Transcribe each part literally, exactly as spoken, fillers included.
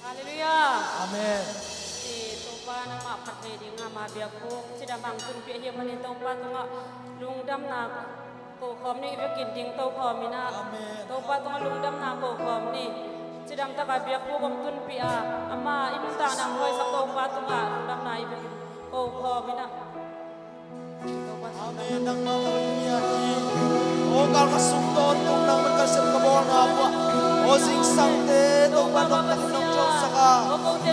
Halleluiah. Amen. I Topa nangmah phat thei ding a, ama biakbuk cidam hong tunpih ahih manin Topa tungah lungdamna ko khawm ni. I biakinn ding to khawm in ah. Amen. Topa tungah lungdamna ko khawm ni. Cidam takin biakbuk hong tunpih a, ama i nuntakna hong hoihsak Topa tungah lungdamna i biakinn ko khawm in ah. Amen. Nangmah hong hia hi. Aw, kal khat sung tawntung nangmah kalsuan ka bawlna uh ah, aw, zingsangte Topa nong takin nong tholsak a,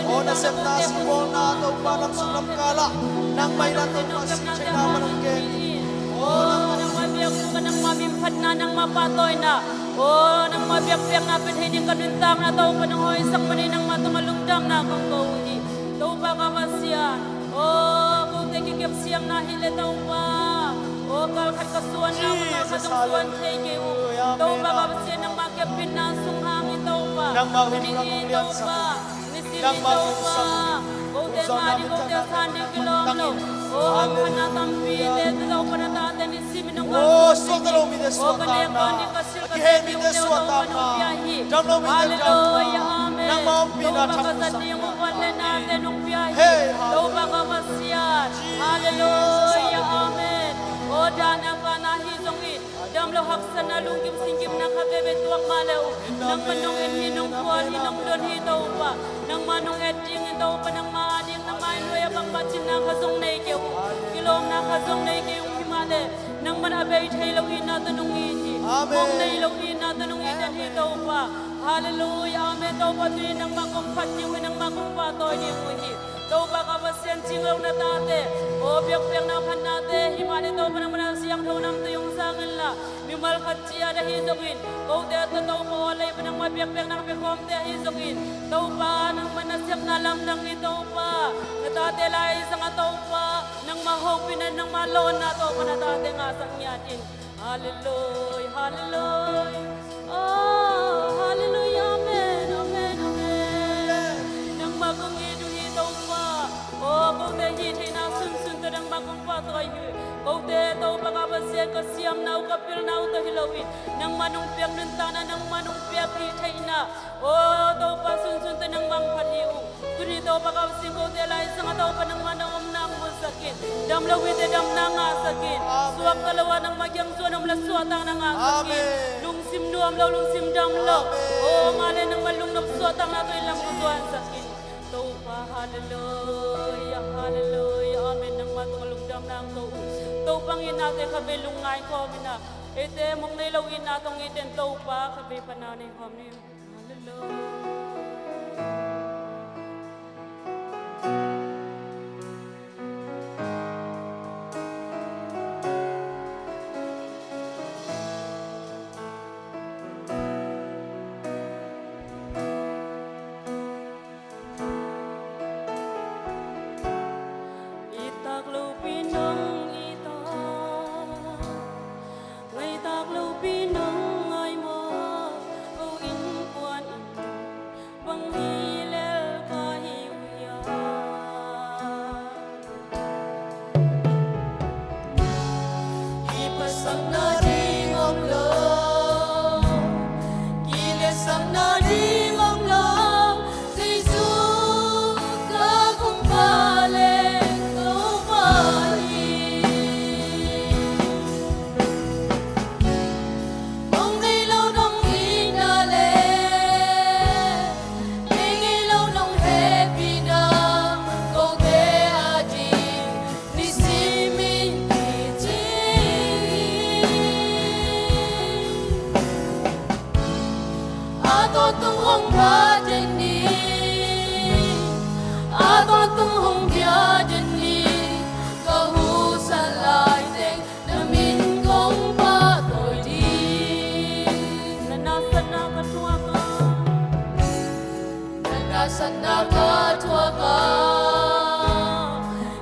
aw, nasepna singbawlna Topa lam sung lam kal ah nangmah in ah Topa sih theihna mah nong gen hi. Aw, nangmah biakbuk, nangmah min phatna, nangmah pahtawina, aw, nangmah biakpiakna pia thei ding ka nuntakna Topa nong hoihsak manin nangmah tungah lungdamna kong ko uh hi. Topa ka Pasian, aw, kote kikep siamna hi leh Topa, aw, kal khat ka suanna uh, kal khat hong suan thei kei uh. Topa ka Pasian, nangmah kep pitna sung hang in Topa, nangmah hong hih in Topa, nisim in Topa, kote ngah ding, kote san ding kilawm lo. Aw, hong phatna tampite Topa na tate nisim in hong suakta lo mite suahtakna, a kihei mite suahtakna, damlo mite damna, nangmah ompihna thangsak. Topa ka Pasian, halleluiah, amen. Aw, dahna kahna hi zongin, damlo haksatna, lunggim singgimna khat veve tuak mah le uh, nangmah nong en hi, nong phuan hi, nong don hi Topa. Nangmah nong et ding hi Topa, nangmah a ding, nangmah in nuai a bangmah cinna khat zong nei kei ung, kilawmna khat zong nei kei ung, hi mah le nangmah a bei thei lo itna tawh nong it hi. Amen. Mawk nei lo itna tawh nong it den hi Topa. Halleluiah, amen. Topa tuni nangmah kong phat ding uh hi, nangmah kong pahtawi ding uh hi. Topa ka Pasian, cing lo na tate, aw, biakpiakna phatnate, hi mah le Topa nangmah na siangtho namtui hong sang inla, mimal khat ciat ahi zongin, kote tawh Topa aw, lei pan nangmah biakpiakna pia khawmte ahi zongin, Topa nangmah nasepna lamdang hi Topa, na tate lai zangah Topa nangmah hopihna, nangmah lawnna Topa na tate ngahsak ngiat in. Halleluiah, halleluiah. Aw, halleluiah, amen, amen, amen. Nangmah kong it uh hi Topa. Aw, kote hih theihna sunsun tawh nangmah kong pahtawi hi. Kote Topa ka Pasian, ka siamna uh, ka pilna uh tawh hi loin, nangmah nong piak nuntakna, nangmah nong piak hih theihna, aw, Topa sunsun tawh nangmah hong phat hi ung. Tuni Topa ka Pasian, kote lai zangah Topa nangmah na omna hong musak in. Damlo mite damna ngahsak in. Suakta lo a nangmah kiang zuan om la suahtakna ngahsak in. Lungsim nuam lo, lungsim dam lo, aw, mah le nangmah lungnop suahtakna tawh i lam hong zuansak in. Topa, halleluiah, halleluiah, amen. Nangmah tungah lungdamna hong ko uh. Topa hong itnate khatvei lungngai khawm in ah, eite mawk nei lo itna tawh hong it den Topa, khatvei pana nei khawm ni. Halleluiah. I tak lopi nong i tak, ngai tak lopi nong ngai maw? Ko innkuan in bang hi lel ka hi uh hiam? Kiphatsakna ding om lo, kiletsakna ding om lo, Jesu ka Kumpa le Topa hi. Mawk nei lo nong itna le, bei ngei lo nong hehpihna, kote ading nisim in kicing hi. A tawntung hong pha den ni, a tawntung hong pia den ni, ka husa lai teng na min kong pahtawi ding. Na nasepna ka thuak a, na nasepna ka thuak a,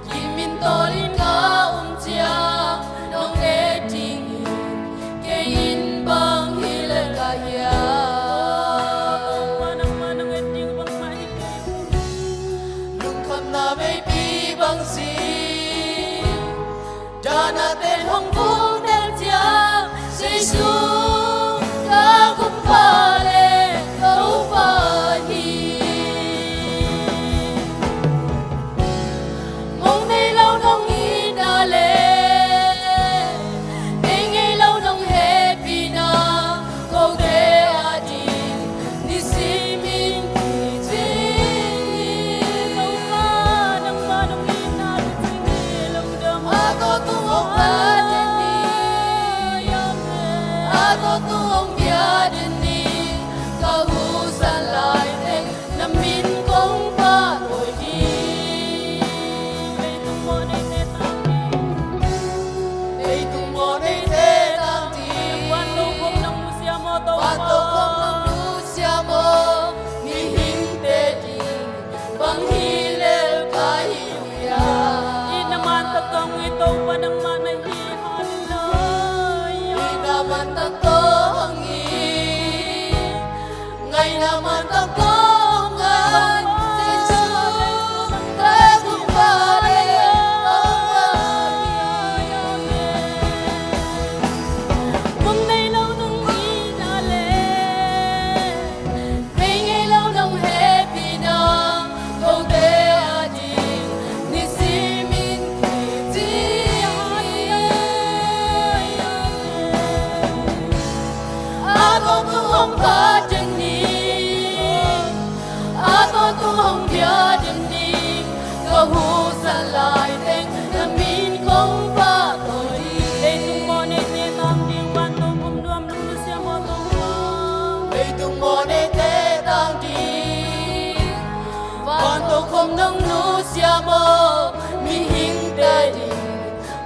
kimin tawlin ka um ciang nong et ding hi. Kei in bang hi lel ka hiam? Lungkhamna veipi bang zing, dahna ten hong vung den ciang, Jesu ka Kumpa le Topa hi. Nang man tawh kong ngai, Jesu, ka Gumpa le Topa hi. Mong nei lo nong itna le, bei ngei lo nong hehpihna, kote ading nisimin kici hi. A tawntung hong phat den ni, a tawntung hong bia den ni, ka husa laiteng na min kong pahtawi ding. Leitung mawh neite tang ding, vantung khum nuam nong nusia maw Topa. Leitung mawh neite tang ding, vantung khum nong nusia maw, mihingte ding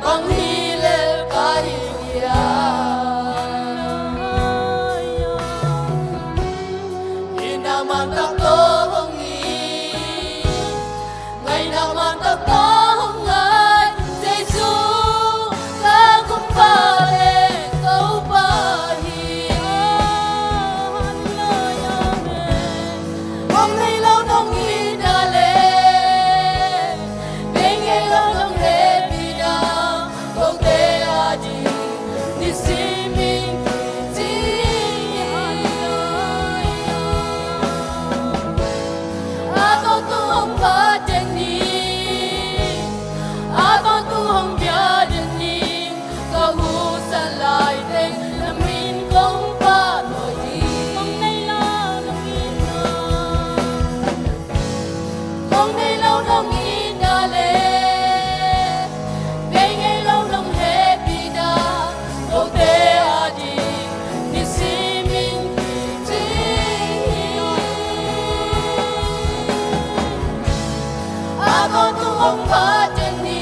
bang hi lel ka hi hiam. Itna man tak tawh hong it, ngaihna man tak tawh hong ngai, Jesu, ka Gumpa le Topa hi. Amen. Mong nei lo nong itna le, bei ngei lo nong hehpihna, kote ading nisimin kici hi. A tawntung hong phat den ni, a tawntung hong bia den ni, ka husa laiteng na min kong pahtawi ding. Kong nei lo nong itna, kong nei lo nong itna le, bei ngei lo nong hehpihna, kote ading nisimin kici hi. A tawntung hong phat den ni,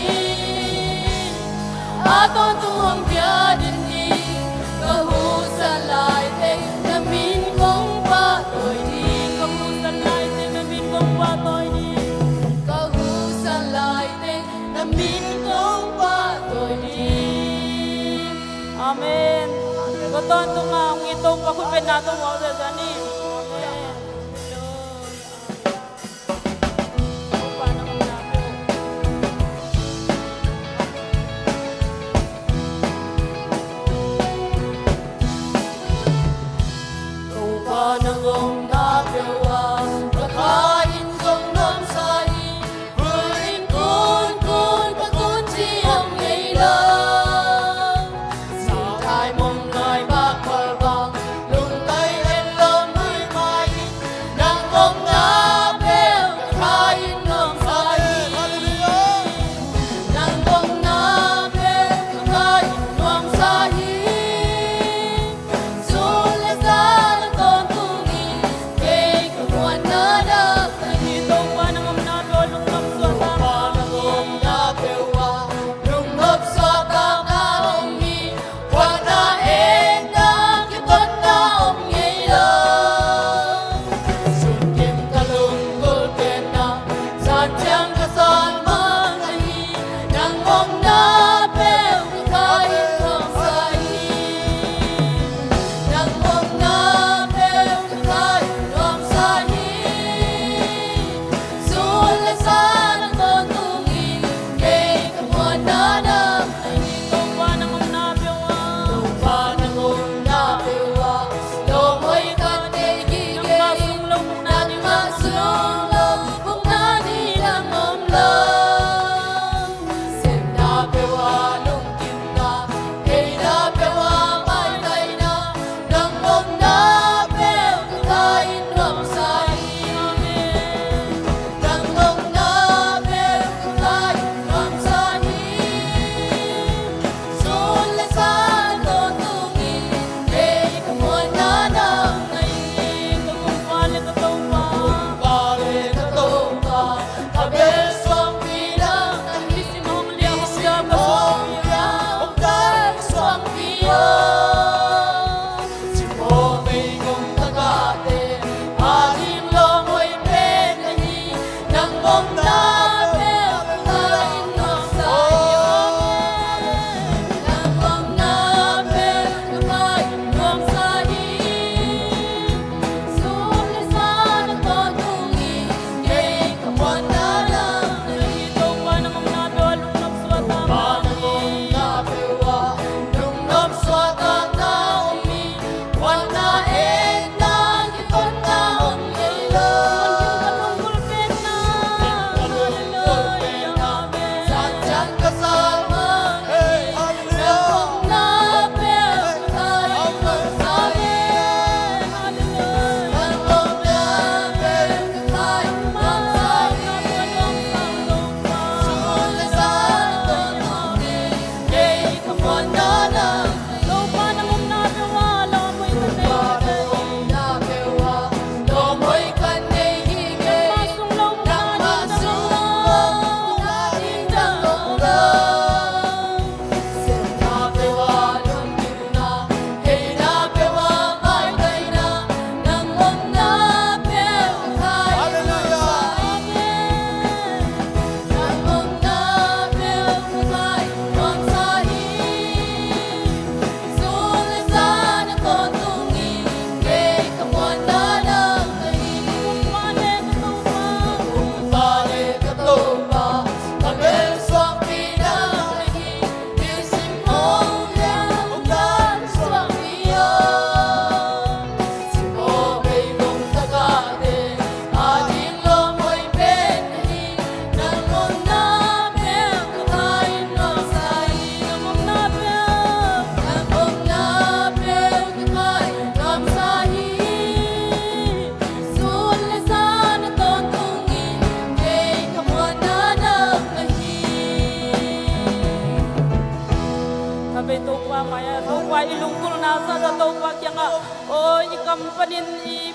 a tawntung hong bia den ni, ka husa laiteng na min kong pahtawi ding. Ka husa laiteng na min kong pahtawi ding. Ka husa laiteng na min kong pahtawi ding. Amen. Tua tawntung a hong it Topa khut bengna tawh muak ziahziah ni. Amen. Topa nang omna peuh ah ka kha in zong nuamsa hi. Vul in kunkun ka kun ci om ngei lo. Singthai mong nai bak khual bang lungtai en lo.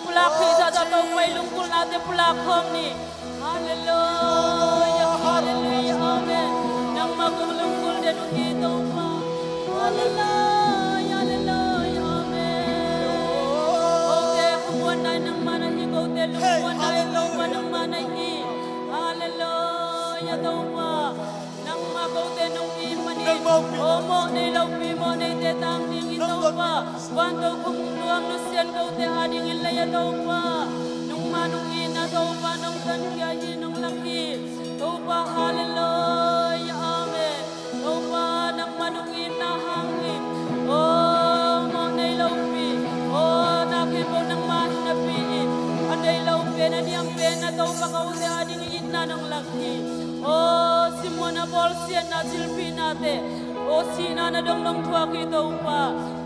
Pulak Khrih zahzah Topa i lungkulnate pulak khawm ni. Halleluia, halleluia, amen. Nangmah kong lungkul den uh hi Topa. Halleluia, halleluia, amen. Kote khamuanna in nangmah na hi, kote lungmuanna in Topa nangmah na hi. Halleluia, Topa. Nangmah kote nong it manin, aw mawh nei lopi, mawh neite tang dingin Topa, vanto khum nuam nusian kote adingin lei a Topa, nangmah nong itna Topa nong tankhia hi, nong lak hi. Topa, halleluia, amen. Topa, nangmah nong itna hangin, aw mawh nei lopi, aw na khempeuh nangmah in napi in, a deih lo pen a niam pen a Topa kote adingin itna nong lak hi. Aw simuan a bawlsiatna, cilpihnate, aw sihna na dong dong thuak hi Topa.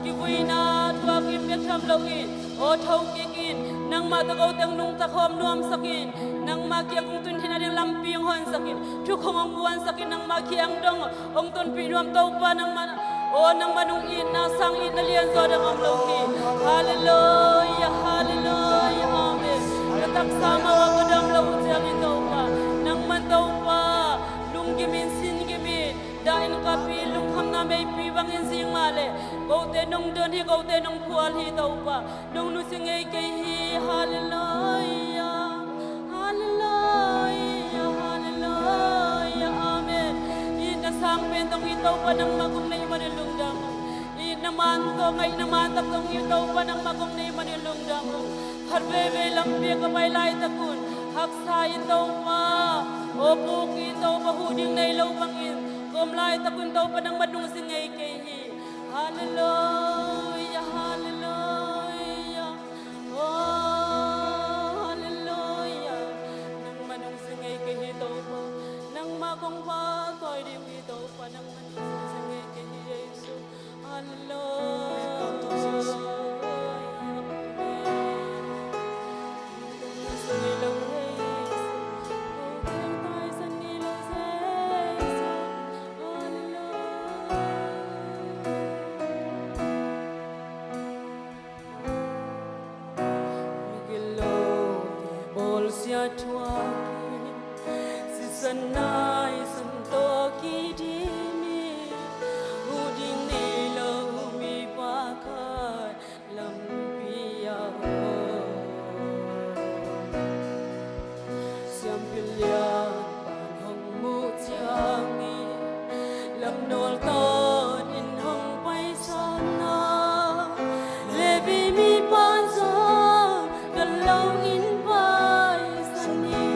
Kivuina thuak in, bek tham lo in, aw tho kik in. Nangmah tawh kote hong nungta khawm nuamsak in. Nangmah kiang kong tun theihna ding lampi hong honsak in. Thuk hong hong muansak in. Nangmah kiang dong hong tonpih nuam Topa nangmah. Aw nangmah nong itna sang itna lianzaw dang om lo hi. Halleluia, halleluia, amen. Ka taksa mah ka dam lo uh ciangin Topa, nangmah Topa lunggim in, sin gim in, dah in, kap in, lungkhamna meipi bangin zing mah leh kote nong don hi, kote nong phual hi Topa. Nong nusia ngei kei hi. Halleluia, halleluia, halleluia, amen. Itna sang pen tong hi Topa nangmah kong nei manin lungdam ung. Itna man tawh ngaihna man tak tong hi Topa nangmah kong nei manin lungdam ung. Khat veivei lampi a ka pai laitak un haksa in Topa, aw puk in Topa, huh ding nei lo bangin ka om laitak un Topa nangmah nungzing ngei kei hi. Halleluia, halleluia. Oh, halleluia. Nangmah nungzing ngei kei hi Topa. Nangmah kong pha tawi ding hi Topa. Nangmah nungzing ngei kei hi Jesu. Halleluia. Amen. Nungzing ngei lo hi Jesu. Oh, taisan ngei lo Jesu. Halleluia. Migilote bawlsiat thuak in, sisan naisan tawh kidim in, huh ding nei lo mipa khat lampi ah om. Siampi lianpa in hong muh ciangin, lamnawl tawn in hong paisan a, Levi mipa zong gal lo in paisan hi.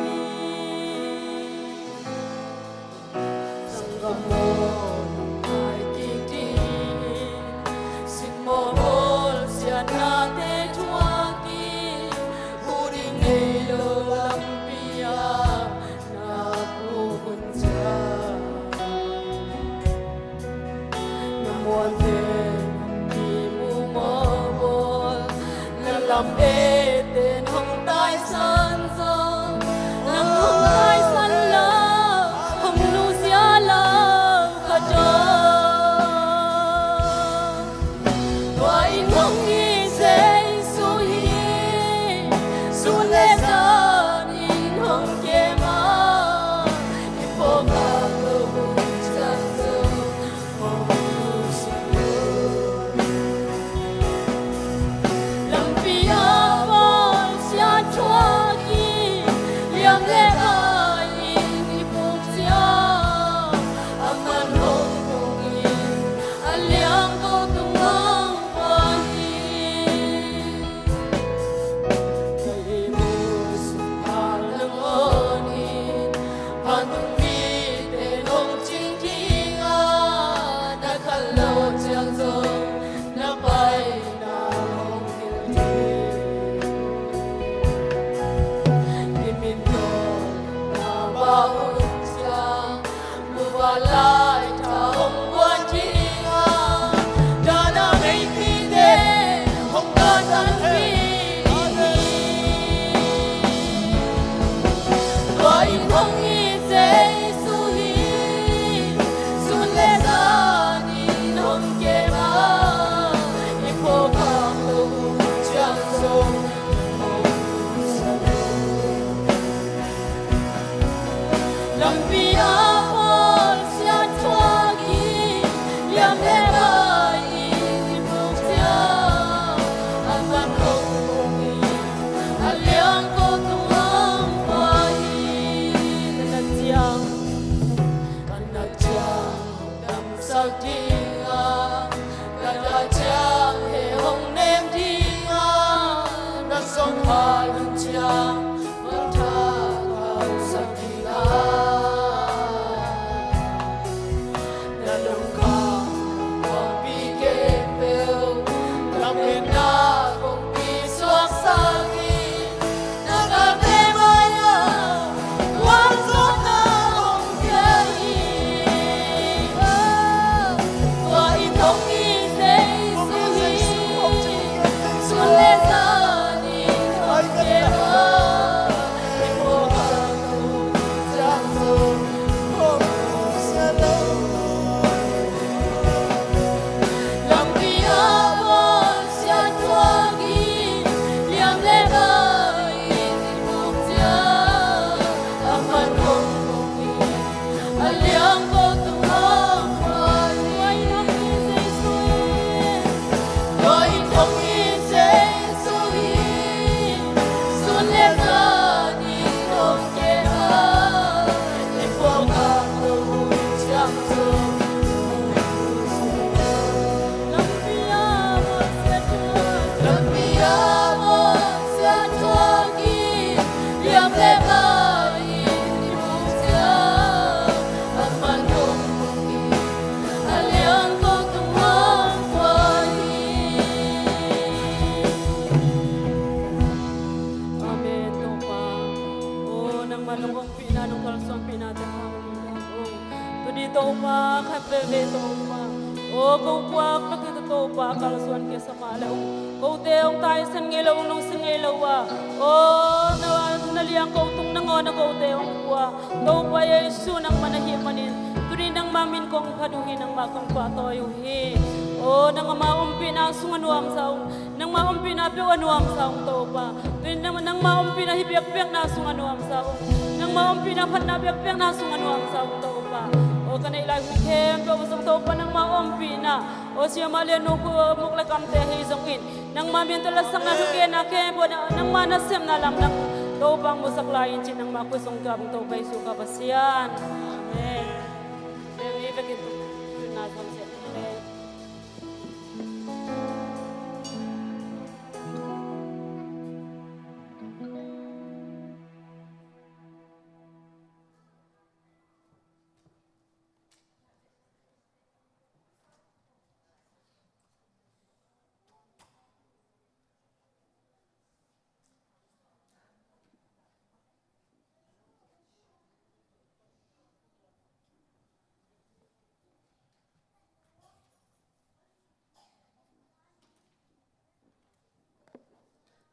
Nong ompihna, nong kalsuanpihna te hang ung. Tuni Topa khat veve Topa, o ko puak na kei Topa kalsuan kei sa mah le ung. Kote ong taisan ngei lo, ong lungsim ngei lo a, o na, na liang ko tung nangawn a kote ong pua. Topa Jesu nangmah na hih manin tuni nangmah min kong phat uh hi, nangmah kong pahtawi uh hi. O nangmah ompihna sung a nuamsa ung. Nangmah ompihna peuh a nuamsa ung Topa. Tuni nang, nangmah ompihna hih biakpiakna sung a nuamsa ung. Nangmah ompihna phatna biakpiakna sung a nuamsa ung Topa. O ka neih lai hun khempeuh zong Topa nangmah ompihna, o siamah lian nu khu muk le kamte ahi zongin nangmah min tawh latsakna thugenna khempeuh nangmah nasepna lamdang Topa hong musak lai in ci, nangmah khut sung ka bang Topa Jesu ka Pasian. Amen. Beng ni vekin tutna zong siah le.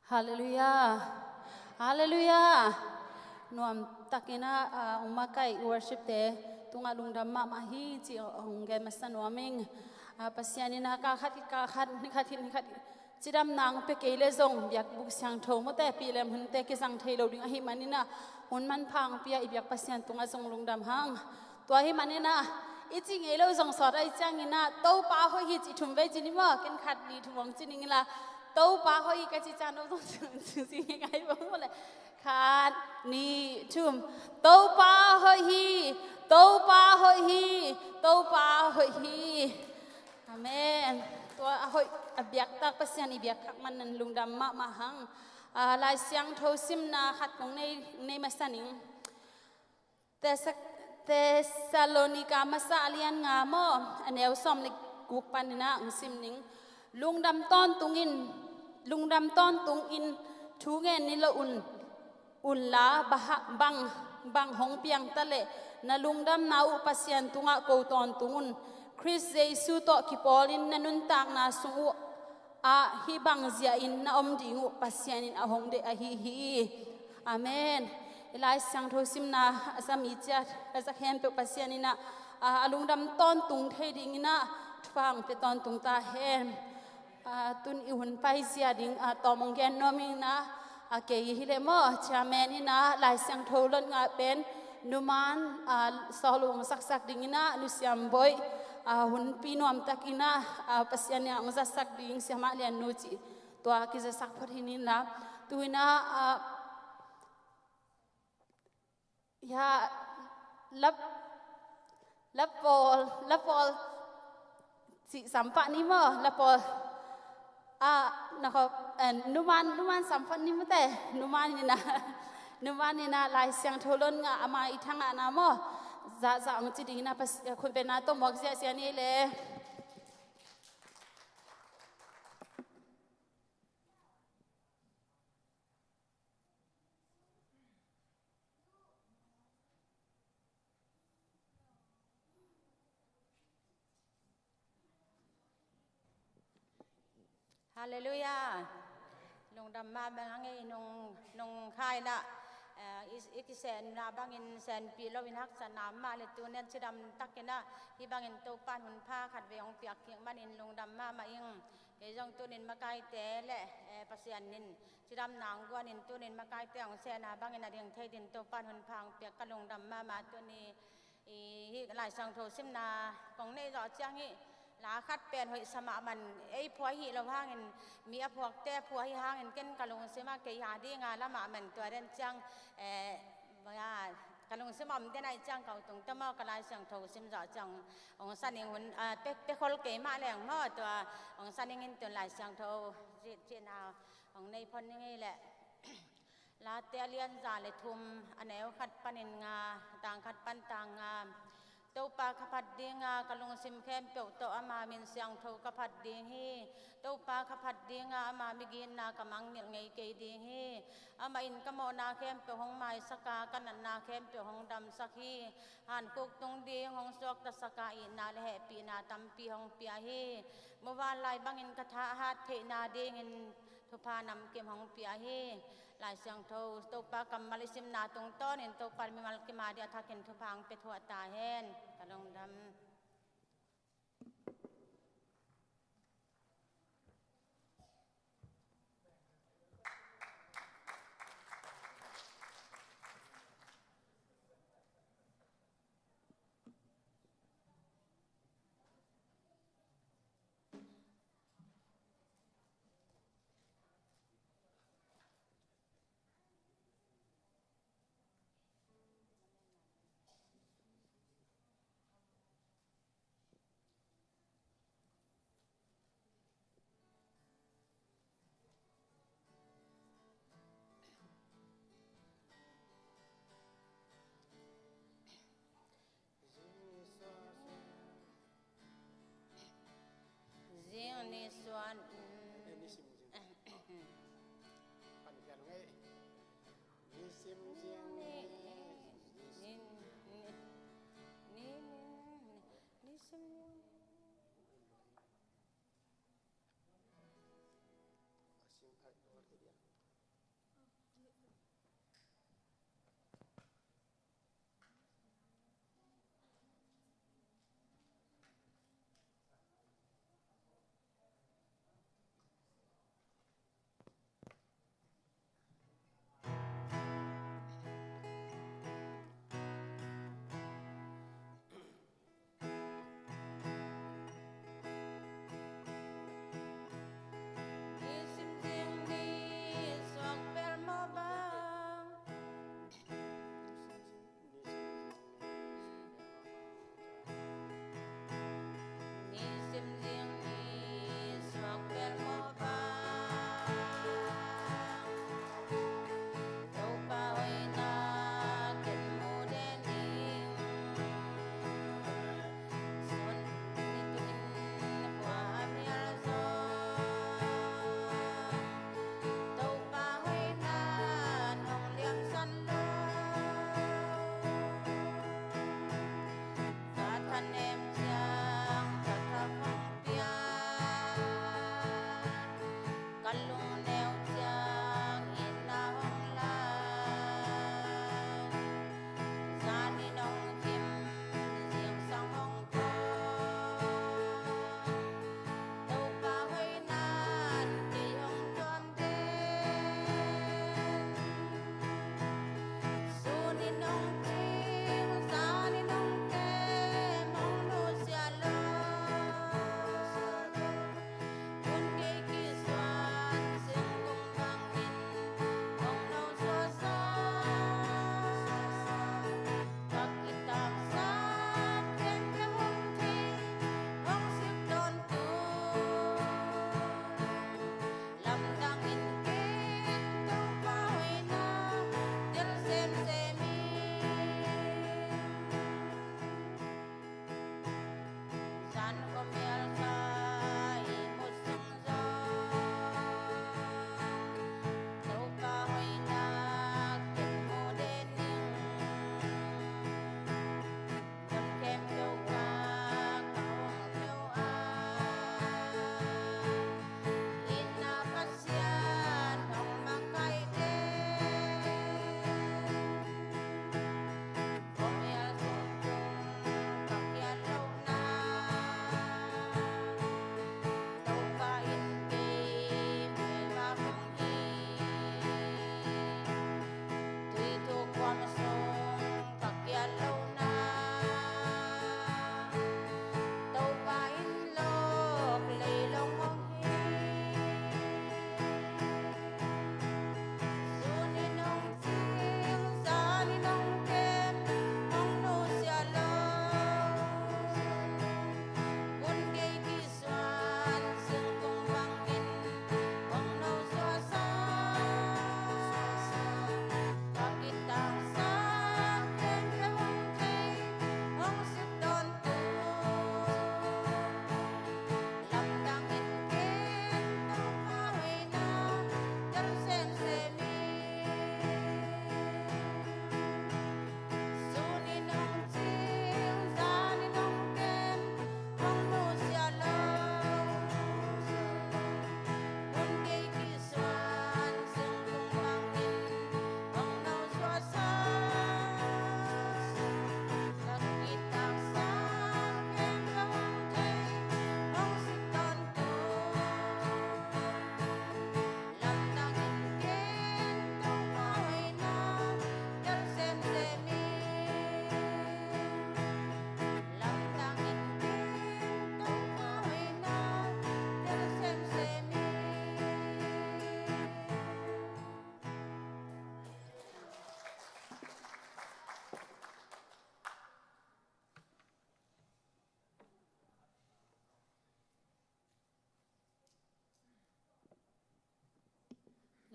Halleluiah. Halleluiah. Nuamtakin ah, ah, hong makaih worship te tungah lungdam mahmah hi cih hong gen masa nuam ing. Ah, Pasian in ah kha khat, kha khat, ni khat, ni khat cidamna hong pia kei le zong biakbuk siangtho mawte pilem hunte kizang thei lo ding ahih manin ah hun manpha hong pia i biak Pasian tungah zong lungdam hang. Tua ahih manin ah i cih ngei lo zong sawt ahih ciangin ah Topa hoih hi cih thum vei ci ni maw, ken khat nih thum hong ci ning la. Topa hoih hi ka cih ciang no zong cih, cih, cih ngei ngai bang maw le. Khat nih thum. Topa hoih hi. Topa hoih hi. Topa hoih hi. Amen. Tua a hoih a biaktak Pasian i biak khak manin lungdam mahmah hang. Ah, Lai Siangtho simna khat kong nei, nei masa ning. Tesa-, Thessalonika masa a lian nga maw, a neu sawm le guk panin ah hong sim ning. Lungdam tawntungin, lungdam tawntungin thu ngen ni lo un, unla, bang, bang hong piang ta leh na lungdamna uh Pasian tungah ko tawntung un. Khrist Jesu tawh kipawlin na nuntakna sung uh ah hih bang zia-in na om ding uh Pasian in a hong deih ahi hi. Amen. I Lai Siangtho simna a za mi ciat a za khempeuh Pasian in ah, ah, a lungdam tawntung thei dingin ah thupha hong pia tawntung ta hen. Ah, tun i hun paizia ding, ah, tawm hong gen nuam ing ah, ah, kei hi leh maw, chairman in ah Lai Siangtho lot ngah pen numan, ah, sawl uh hong saksak dingin ah, nusiam boih, ah, hunpi nuamtakin ah, ah, Pasian in ah hong zatsak ding siamah lian nu cih tua kizatsak phot hi ning la. Tu in ah, ah, ya, lap, lapawl, lapawl cih sampah ni maw, lapawl. Ah, na khop, eh, numan, numan sampah ni maw te, numan in ah, numan in ah Lai Siangtho lot ngah ama i thangahna maw. Zahzah hong ci dingin ah Pas-, eh, khutbetna tawh muak ziahziah ni le. Halleluiah. Lungdam mahmah ing ei nung, nung khai lah, eh, i, i kisenna bangin senpih loin haksatna mah le tu nen cidam takin ah hih bangin Topan hun pha khat vei hong piak kik manin lungdam mahmah ing. Kei zong tunin makaite le, eh, Pasian in cidamna hong guanin tunin makaite hong sehna bangin a ding thei din Topan hun pha hong piak ka lungdam mahmah tuni. I, hih Lai Siangtho simna kong neih zawh ciang hih la khat pen hoih sa mahmah in ei phuai hi lo hangin mi a phuakte phuai hi hangin ken ka lungsim ah kei a dinga la mahmah in tua den ciang, eh, ka lungsim ah om den ahih ciang ka u tung tawh maw ka Lai Siangtho sim zawh ciang hong sa ning hun, ah, pe, pe khol kei mah leng maw tua hong sa ning in tun Lai Siangtho ci, cihna hong nei phot ning ei leh. Late a lian za le thum a neu khat panin nga, tang khat pan tang nga. Topa ka phat dinga, ka lungsim khempeuh tawh ama min siangtho ka phat ding hi. Topa ka phat dinga, ama migitna ka mangngilh ngei kei ding hi. Amah in ka mawhna khempeuh hong maisaka, ka natna khempeuh hong damsak hi. Hankhuk tung ding hong suaktasak a, itna le hehpihna tampi hong pia hi. Muvanlai bangin ka thahat theihna dingin thupha namkim hong pia hi. Lai Siangtho Topa kammal i simna tungtawnin Topa mimal kim a ding a thakin thupha hong pia thuah ta hen. Ka lungdam.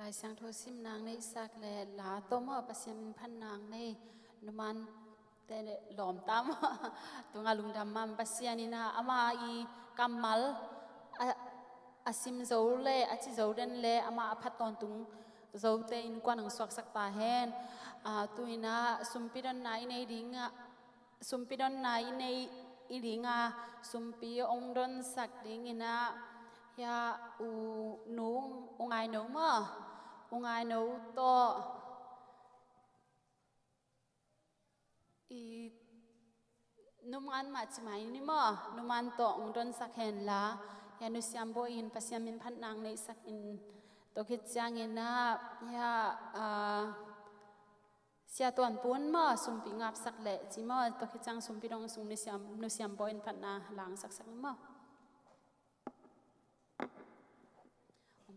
Lai Siangtho sim nang neihsak le la tawh maw Pasian min phat nang nei numan te lawm tam. Tunga lungdam mam Pasian in ah ama i kammal a, a sim zo le a ci zo den le ama a phat tawntung zote in kuan ang suaksak ta hen. Ah, tu in ah sumpi donna i nei ding ah, sumpi donna i nei i ding a, sumpi ong donsak ding in ah, hia u nu, u ngai no maw, u ngai no tawh i numan mah ci mai ni maw, numan tawh ong donsak hen la, hia nu Siam Bawi in Pasian min phat nang neihsak in, tua khit ciangin ah, hia, ah, Sia Tuan Pun maw, sumpi ngapsak leh ci maw, tua khit ciang sumpi dong sung nu Siam, nu Siam Bawi in phatna langsaksak maw.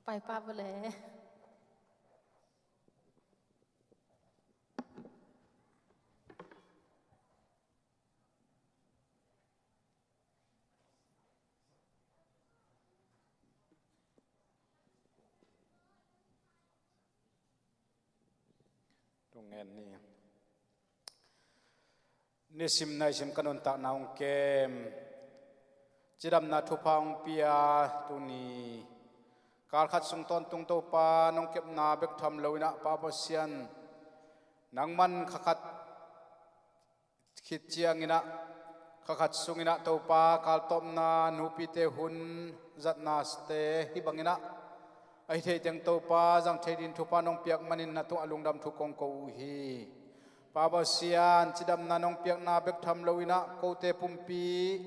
Pai pa bo le. Tung ngen ni. Nisim naisim ka nuntakna hong kem, cidamna thupha hong pia tuni kal khat sung tawntung Topa nong kepna bek tham lo in ah Pa Pasian, nangman kha khat khit ciangin ah, kha khat sungin ah Topa kaltawpna nupite hun zatnate hih bangin ah a hi thei teng Topa zang thei din thupha nong piak manin na tungah lungdam thu kong ko uh hi. Pa Pasian, cidamna nong piakna bek tham lo in ah kote pumpi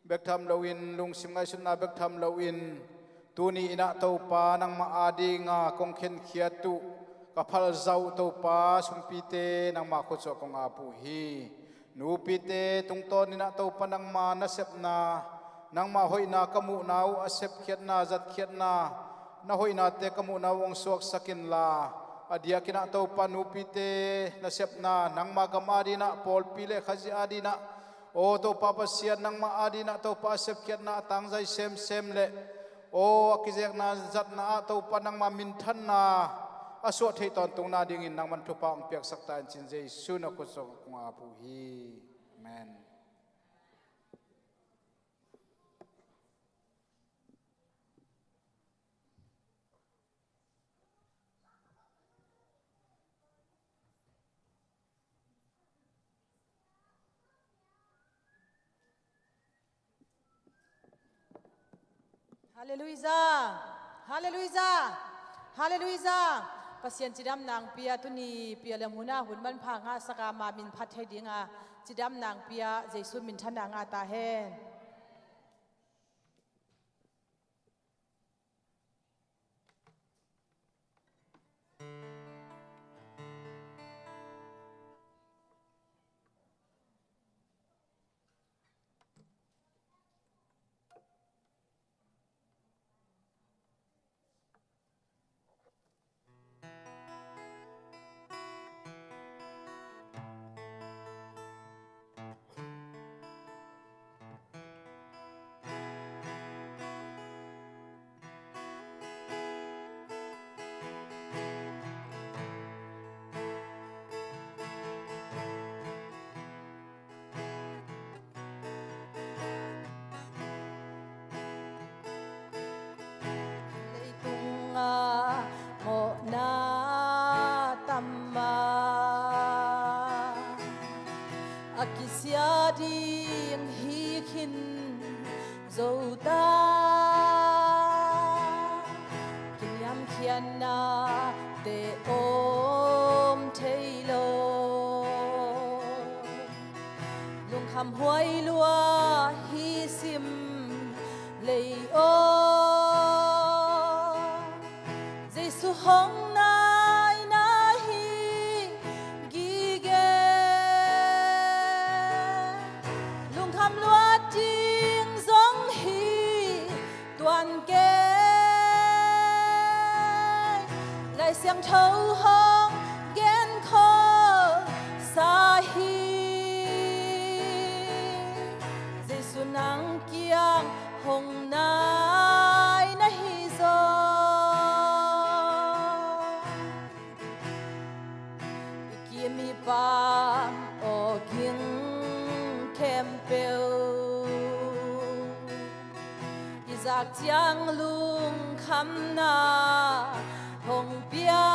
bek tham loin, lungsim ngaihsutna bek tham loin, tuni in ah Topa nangmah adinga kong khenkhiat uh, ka phalzauh Topa sumpite nangmah khutsuah kong ap uh hi. Nupite tungtawn in ah Topa nangma nasepna, nangma hoihna ka muhna uh a sepkhiatna, zatkhiatna, na hoihnate ka muhna uh hong suaksak inla, a diakin ah Topa nupite nasepna nangma gam adin ah, pawlpi le Khazih adin ah, aw Topa Pasian, nangmah adin ah Topa a sepkhiatna a tangzai semsem le, aw a kizekna zatna ah Topa nangmah minthanna a suah theih tawntungna dingin nangman thupha hong piaksak ta in ci-in Jesu na khutsuah kong ap uh hi. Amen. Halleluijah. Halleluijah. Halleluijah. Pasian cidamna hong pia, tuni pialam hun ah hun manpha ngahsak a, ama min phat thei dinga cidamna hong pia, Jesu minthanna ngah ta hen. Leitung a mawhna tam a, a kisia ding hi khin zo ta, kiniamkhiatna te om thei lo. Lungkham huai lua hi sim lei aw, Jesu hong nai na hi gige. Lungkham luat ding zong hi tuan kei, Lai Siangtho hong genkhol sa hi. Jesu nang kiang hong nai na hi zaw. Mipa aw ging khempeuh i zak ciang lungkhamna hong pia.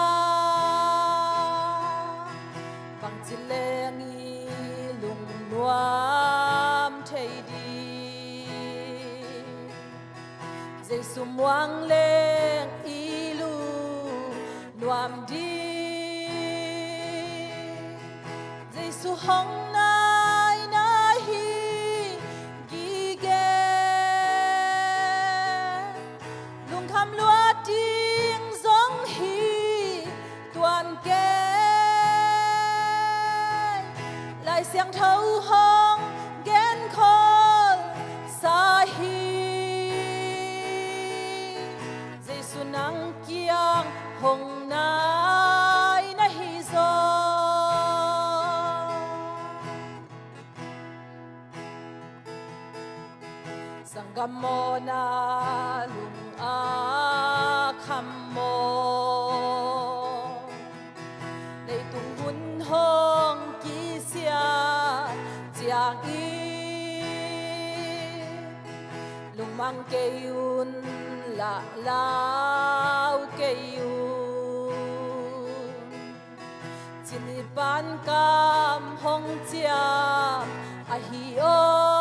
Bangci leng i lungnuam thei ding. Jesu muang leng i lungnuam ding. Jesu hong nai na hi gige. Lungkham luat ding zong hi tuan kei. Lai Siangtho hong genkhol sa hi. Jesu nang kiang hong nai na hi zaw. Sanggam mawhna lung a kham maw, leitung hun hong kisia ciang i lungmang kei un, lahlau kei un. Cin i pan kam hong ciam ahi aw.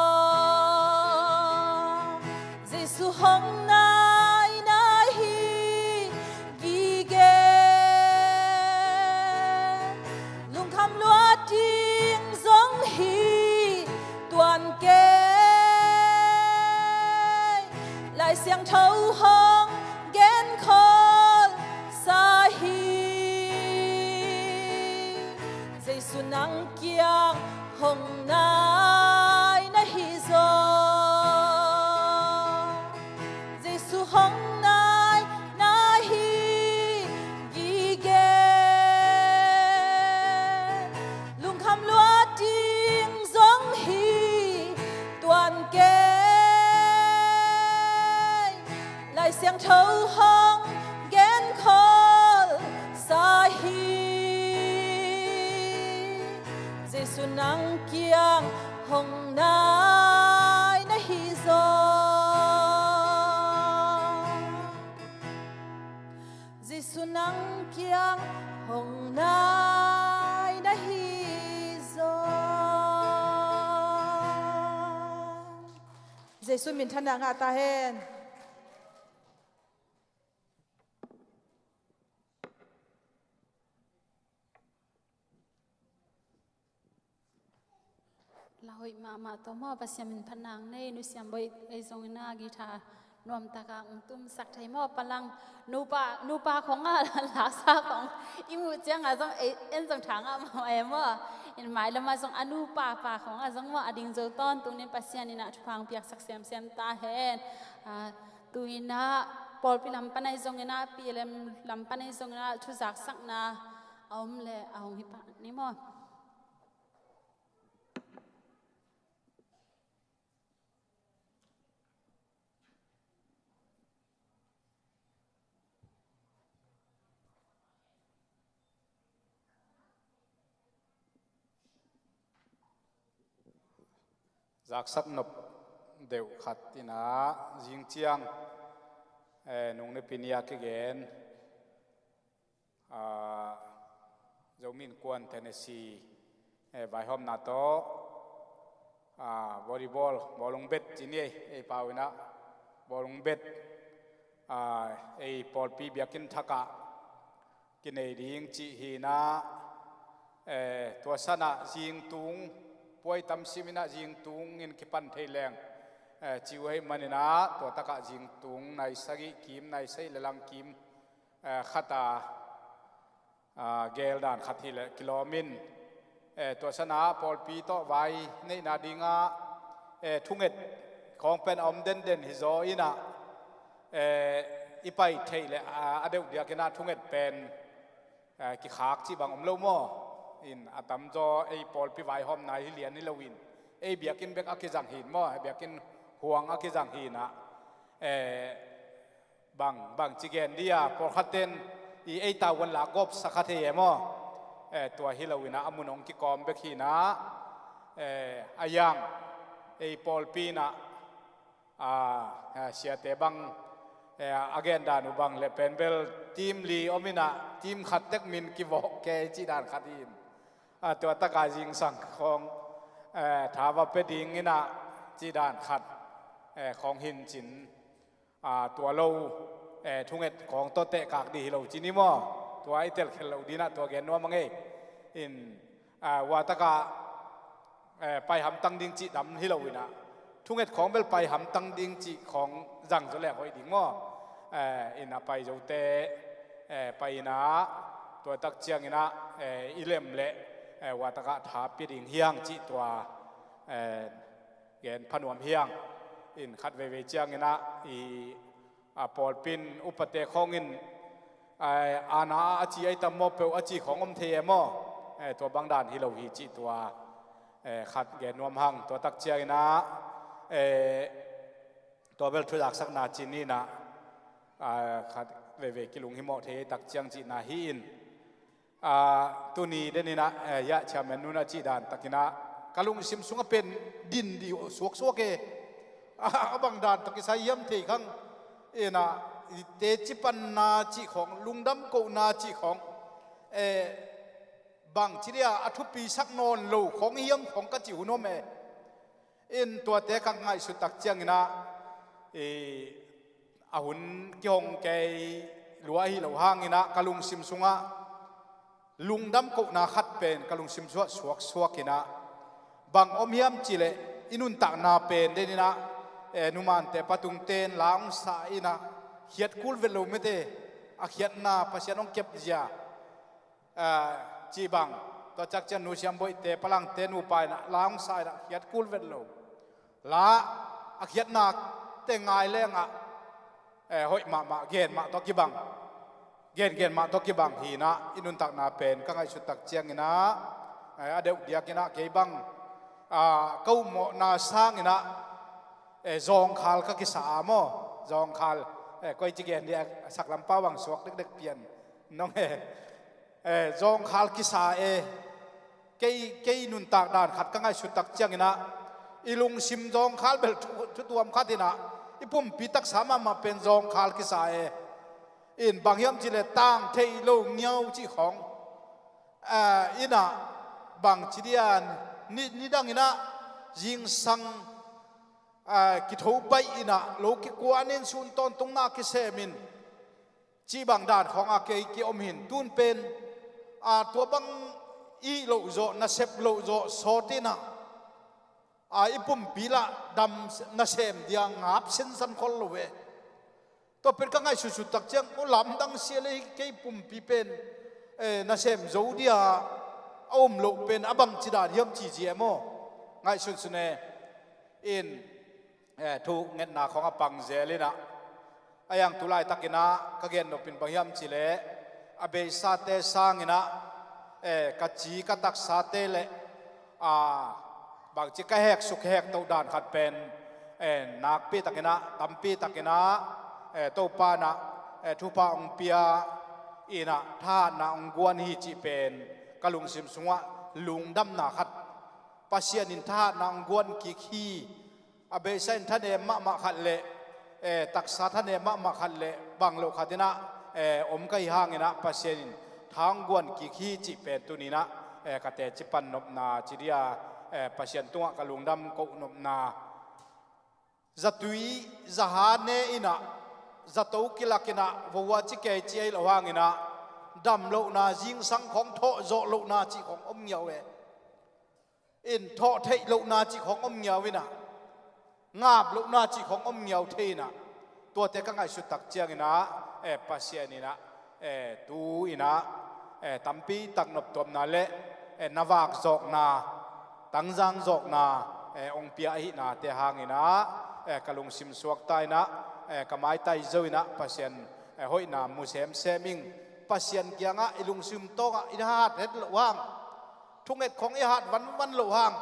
Jesu hong nai na hi gige. Lungkham luat ding zong hi tuan kei. Lai Siangtho hong genkhol sa hi. Jesu nang kiang hong nai na hi zaw. Jesu hong nai na hi gige. Lungkham luat ding zong hi tuan kei. Lai Siangtho hong genkhol sa hi. Jesu nang kiang hong nai na hi zaw. Jesu nang kiang hong nai na hi zaw. Jesu minthanna ngah ta hen. Lauhuih mahmah tawh maw, Pasian min phat nang nei. Nu Siam Bawi ei zong ina guitar nuamtaka hong tumsak thei maw, palang nupa, nupa khong a laksa khong i muh cianga zong ei, en zong tha ngah maw, e maw. In mai lama zong a nupa pa khong a zong maw, a ding zo tawntung nin Pasian ina thupha hong piaksak semsem ta hen. Ah, tu ina pawlpi lam pana i zong ina, P L M lam pana i zong ina thuzaksakna a om le a hong hi pah ni maw. Zaksak nop deuh khat ina zing ciang, eh, nung nipi ni a kigen, ah, Zomi Innkuan Tennessee, eh, vaihawmna tawh, ah, volleyball, bawlung bet ci ni ei, ei pau ina bawlung bet, ah, ei pawlpi biakinn thakah kinei ding cih hi ina, eh, tua sanah zingtung, puai tam sim ina zingtung in kipan thei leng, eh, ci uh ahih man ina tua takah zingtung nai sagih kim, nai sagih le lang kim, eh, khata, ah, gel dan khat hi leh kilawm in, eh, tua sana pawlpi tawh vai neihna dinga, eh, thunget khawng pen a om denden hi zaw ina, eh, i pai theih leh, ah, a deuh diak ina thunget pen, eh, kikhak cih bang om lo maw. In a tamzaw ei pawlpi vaihawmna hi lian hi lo in, ei biakinn bek a kizang hi in maw, biakinn huang a kizang hi ina, eh, bang, bang ci gen dia, pawlkhat ten i ei tavuan la gawp sa kha thei e maw. Eh, tua hi lo inah a mun hong kikawm bek hi inah, eh, a yang ei pawlpi inah, ah, eh, siate bang, eh, a gen dan uh bang le pen bel team li om inah team khat tek min kivawh kei cih dan khat hi in. Ah, tua taka zingsang khawng, eh, tha va pia ding inah cih dan khat, eh, khawng hi in cin. Ah, tua lo, eh, thunget khawng tawh tehkak dih hi lo ci ni maw? Tua i telkhial loh ding inah tua gen nuam a ngei. In, ah, ua takah, eh, pai hamtang ding cih dam hi lo inah thunget khawng bel pai hamtang ding cih khawng zang zaw leng hoih ding maw? Eh, inah pai zote, eh, pai inah tua tak ciang inah, eh, i lem leh, eh, ua takah tha pia ding hi hang cih tua, eh, gen pha nuam hi hang. In khat veivei ciang inah i, a, pawlpi in upate khawng in, a, ana a ci ai tam maw, peuh a ci khawng om thei e maw? Eh, tua bang dan hi lo hi cih tua, eh, khat gen nuam hang. Tua tak ciang inah, eh, tua bel thuzaksakna ci ni inah, a, khat veivei kilunghimawh thei tak ciang cihna hi in. Ah, tuni den inah, eh, ya chairman nu in a cih dan tak inah ka lungsim sungah pen din dih suaksuak e. Ah, a bang dan tawh kisai hiam thei khang. Inah, teci panna cih khawng, lungdam kohna cih khawng, eh, bangci dia a thupisak nawn lo khawng hiam khawng ka cih hun om e. In tuate ka ngaihsut tak ciang inah, i, a hun kihong kei lua hi lo hang inah ka lungsim sungah lungdam kohna khat pen ka lungsim sungah suaksuak inah, bang om hiam cih leh i nuntakna pen den inah, eh, numante patungte in la hong sa inah khiat kul vet lo mete, a khiatna Pasian hong kep zia, ah, cih bang, tua tak ciang nu siamboihte, palangte, nupa inah la hong sa inah khiat kul vet lo. La a khiatnate ngai lengah, eh, hoih mahmah, gen mah tawh kibang, gengen mah tawh kibang hi inah i nuntakna pen ka ngaihsut tak ciang inah, eh, a deuh diak inah kei bang, ah, ka upmawhna sang inah, eh, zawngkhal ka kisa a maw? Zawngkhal, eh, koici gen dia, saklam pau bang suak dekdek pian nong e. Eh, zawngkhal kisa e. Kei, kei nuntak dan khat ka ngaihsut tak ciang inah i lungsim zawngkhal bel thu, thutuam khat inah i pumpi taksa mahmah pen zawngkhal kisa e. In bang hiam cih leh tang thei lo ngiau cih khawng, ah, inah bangci dia ni, nidang inah zingsang, ah, kitho baih inah lo kikuan in sun tawntungna kisem in cih bang dan khawngah kei kiom hi in tun pen, ah, tua bang i loh zawh, nasep loh zawh sawt inah, ah, i pumpi lah dam nasem dia ngap sensan khol lo e. Tua pen ka ngaihsutsut tak ciang, aw, lamdang sia le kei pumpi pen, eh, nasem zo dia a um loh pen a bangci dan hiam ci zi e maw? Ngaihsunsun e. In, eh, thungetna khawng a pang zel inah, a yang tu laitak inah ka gen nop in bang hiam cih leh a beisate sang inah, eh, ka ci ka taksate le, ah, bangci ka heksuk hektoh dan khat pen, eh, nakpi tak inah, tampi tak inah, eh, Topa inah, eh, thupha hong pia inah thahatna hong guan hi cih pen ka lungsim sungah lungdamna khat, Pasian in thahatna hong guan kik hi. A beisa in thanem mahmah khat le, eh, taksa thanem mahmah khat le bang loh khat inah, eh, om ka hih hang inah Pasian in tha hong guan kik hi cih pen tuni inah, eh, ka teci pan nopna ci dia, eh, Pasian tungah ka lungdam koh nopna. Zatui zaha ne inah, zato kilak inah, voa ci kei ci ahi lo hang inah, dam lohna, zingsang khawng thawh zawh lohna cih khawng om ngiau e. In thawh theih lohna cih khawng om ngiau inah, ngap lohna cih khawng om ngiau thei inah, tuate ka ngaihsut tak ciang inah, eh, Pasian inah, eh, tu inah, eh, tampi tak noptuamna le, eh, na vak zawkna, tangzang zawkna, eh, hong pia ahihnate hang inah, eh, ka lungsim suakta inah, eh, ka maitai zo inah Pasian, eh, hoihna mu semsem ing. Pasian kiangah i lungsim tawngah i hat het loh hang, thunget khawng i hat vanvan loh hang,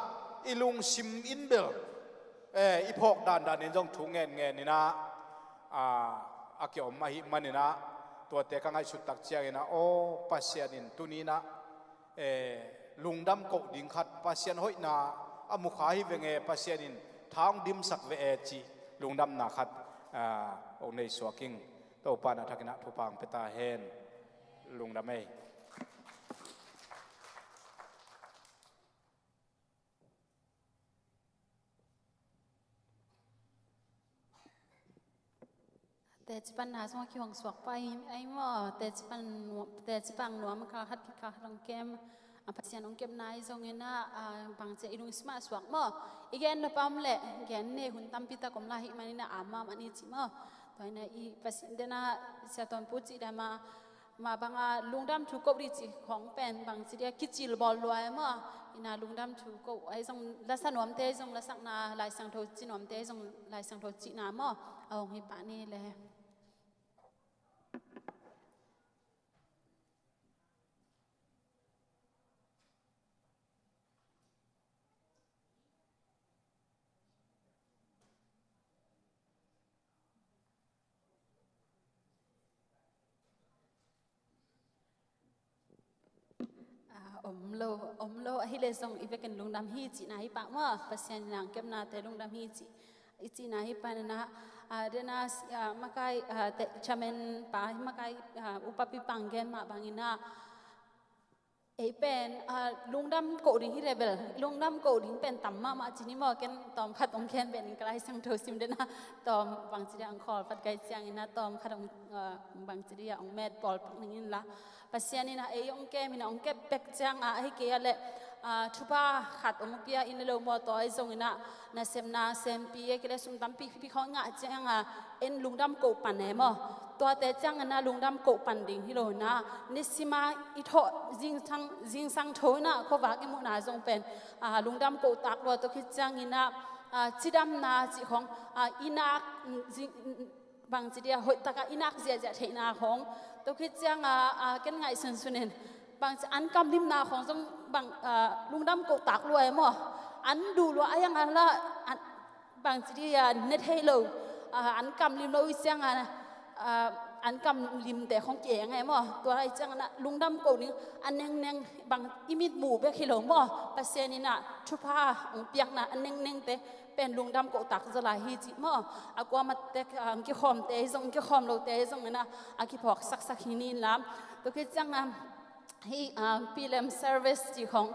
i lungsim in bel, eh, i phawk dandan in zong thu ngenngen inah, ah, a kiom ahih man inah, tuate ka ngaihsut tak ciang inah, aw, Pasian in tuni inah eh, lungdam koh ding khat, Pasian hoihna a mukha hi veng e, Pasian in tha hong dimsak ve e cih lungdamna khat, ah, hong nei suak ing. Topa na thakin ah thupha hong pia ta hen. Lungdam ei. Teci panna sungah kihong suak pah ahi maw? Teci pan, teci pan nuam, kal khat kikal khat hong kem. A, Pasian hong kepna ahi zongin ah, a, bangci a i lungsim ah suak maw? I gen nop a om leh gen ni, hun tampi tak om lai ahih manin ah, a, mahmah ni ci maw? Tua hi in ah i Pasian den ah Sia Tawn Pu cih dan mah, mah bang a lungdam thu koh ding cih khawng pen bangci dia kicil bawl lua e maw? Ina lungdam thu koh ahi zong, lasa nuamte ahi zong, lasakna Lai Siangtho ci nuamte ahi zong, Lai Siangtho cihna maw? A hong hi pah ni le. A, om lo, om lo ahih leh zong i vekin lungdam hi cihna hi pah maw? Pasian in a hong kepnate lungdam hi cih, i cihna hi pah in ah, a, den ah, a, makai, a, te, chairman pa, makai, a, upapi pang gen mah bangin ah, ei pen, a, lungdam koh ding hi leh bel, lungdam koh ding pen tam mahmah ci ni maw? Ken tawm khat hong gen beh ning, ka Lai Siangtho sim den ah, tawm bangci dia hong khawl pat gai ciangin ah, tawm khat hong, a, bangci dia hong met pawl pak ning inla. Pasian in ah ei hong kem in ah, hong kep bek ciang a, ahih kei a leh, a, thupha khat hong pia in lo maw, tua ahi zongin ah nasepna sempi, ahih kei leh sum tampi pi khawng i ngah ciang a, en lungdam koh pan e maw? Tuate ciangin ah lungdam koh pan ding hi lo in ah, nisim a i thawh zingsang, zingsang tho in ah khuavak i muhna zong pen, a, lungdam koh tak lua, tua khit ciangin ah, a, cidamna cih khawng, a, i nak, zing, bangci dia hoih tak a i nak ziahziah theihna khawng, tua khit ciang a, a, ken ngaihsunsun in bangci an kamlimna khawng zong bang, a, lungdam koh tak lua e maw? An duh lua a, a yang a la, an, bangci dia ne thei lo, a, an kamlim lo i ciang a, a, an kamlimte khawng ki-eng e maw? Tua i ciang a lungdam koh ding a nengneng, bang i mit muh bek hi lo maw? Pasian in ah thupha hong piakna a nengnengte pen lungdam koh tak zaw lai hi cih maw? A kuamah tek, a, hong kikhawmte ahi zong, hong kikhawm lote ahi zongin ah, a kiphawk saksak hi ni inla. Tua khit ciang a, hih, a, P L M service cih khawng,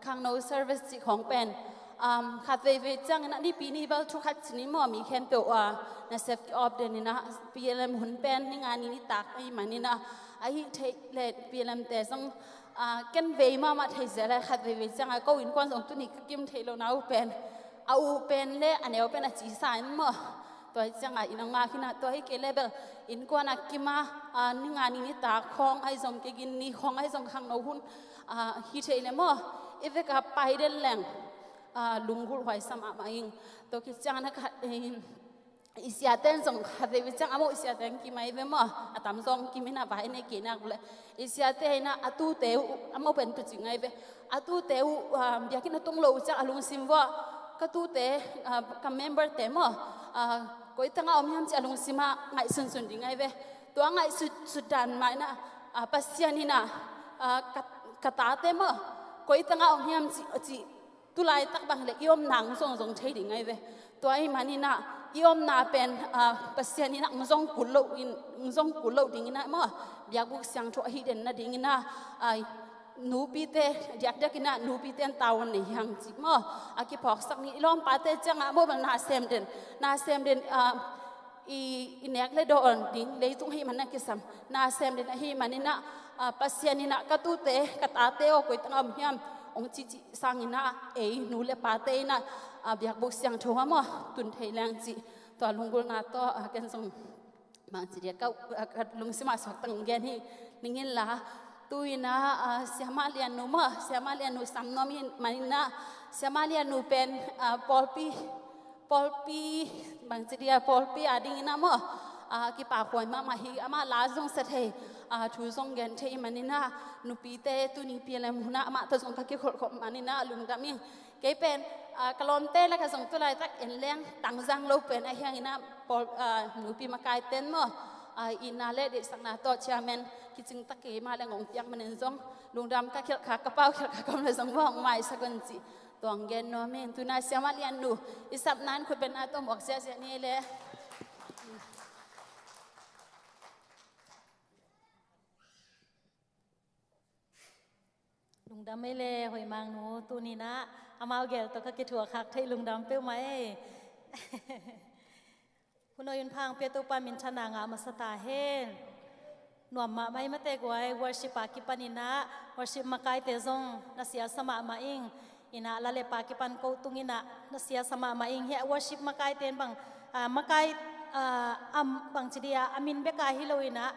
khangno service cih khawng pen, um, khat veivei ciangin ah nipi ni bel thu khat ci ni maw, mi khempeuh, a, nasep ki-awp den in ah, P L M hun pen ni nga ni nitak ahih manin ah, ahih theih leh P L M te zong, a, ken vei mahmah thei zel e, khat veivei ciang a ko innkuan zong tuni ka kim theih lohna uh pen, a uh pen le a neu pen a cisa in maw? Tua hi ciang a inn hong ngak in ah, tua hi kei leh bel innkuan a kim a, a, ni nga ni nitak khawng ahi zong, kei gin ni khawng ahi zong, khangno hun, a, hi thei leh maw, i vek a pai den leng, a, lunggulh huai sa mahmah ing. Tua khit ciang a na khat, eh, i siate in zong khat veivei ciang a mawh i siate in kim ahi ve maw? A tam zong kim in ah, vai nei kei nak leh i siate in ah a tute uh, a mawh pen tuucing ahi ve. A tute uh, ah, biakinn a tung loh uh ciang a lungsim vuah, ka tute, ah, ka member te maw, ah, koi tengah om hiam cih a lungsim ah ngaihsunsun ding ahi ve. Tua ngaihsut, sut dan mah in ah, ah, Pasian in ah, ah, ka, ka tate maw, koi tengah om hiam cih, cih tulaitak bang hi leh i omna hong zong zong thei ding ahi ve. Tua ahih manin ah i omna pen, ah, Pasian in ah hong zong kul loh in, hong zong kul loh dingin ah maw, biakbuk siangtho ahi den nadingin ah, ah, nupite, diakdiakin ah nupite in tavuan nei hi hang cih maw, a kiphawksak ni. I lawmpate ciang a maw bel na sem den, na sem den, ah, i, i nek le dawn ding leitung ahih manin a kisam, na sem den ahih manin ah, ah, Pasian in ah ka tute, ka tate aw, koi tengah om hiam hong cihcih sangin ah, ei nu le pate in ah, ah, biakbuk siangtho ah maw tun thei leng cih, tua lunggulhna tawh, ah, ken zong bangci dia ka, ah, ka lungsim ah suak tak gen hi ning inla. Tu-in ah, ah, Siamah Lian nu maw, Siamah Lian nu sam nuam ahih manin ah, Siamah Lian nu pen, ah, pawlpi, pawlpi, bangci dia pawlpi a dingin ah maw, ah, kipahhuai mahmah hi. Amah la zong sa thei, ah, thu zong gen thei ahih manin ah, nupite tuni P L M hun ah amah tawh zong ka kikholhkhop manin ah lungdam ing. Kei pen, ah, ka lawmte lakah zong tulaitak en leng tangzang lo pen ahi hangin ah, pawl, ah, nupi makaite in maw, ah, itna le deihsakna tawh chairman kicing tak kei mah leng hong piak manin zong, Lungdam ka khilhkhak, ka pau khilhkhak om le zong mawk maisak un ci. Tuang gen nuam ing. Tuna siamah lian nu i sapna in khutbetna tawh muak ziahziah ni le. Lungdam ei le hoih mang nu, tuninah amau gel tawh ka kithuakhak thei lungdam peuhmah ei. Hun hoih hun pha hong pia Topa minthanna ngah masa ta hen. Nuam mahmah ei mate guai, worship a kipaninah worship makaite zong na siasa mahmah ing. Inah lalep a kipan ko tunginah na siasa mahmah ing. Hiah worship makaite in bang, ah, makai, ah, am, bang ci dia, a min beka hi lo inah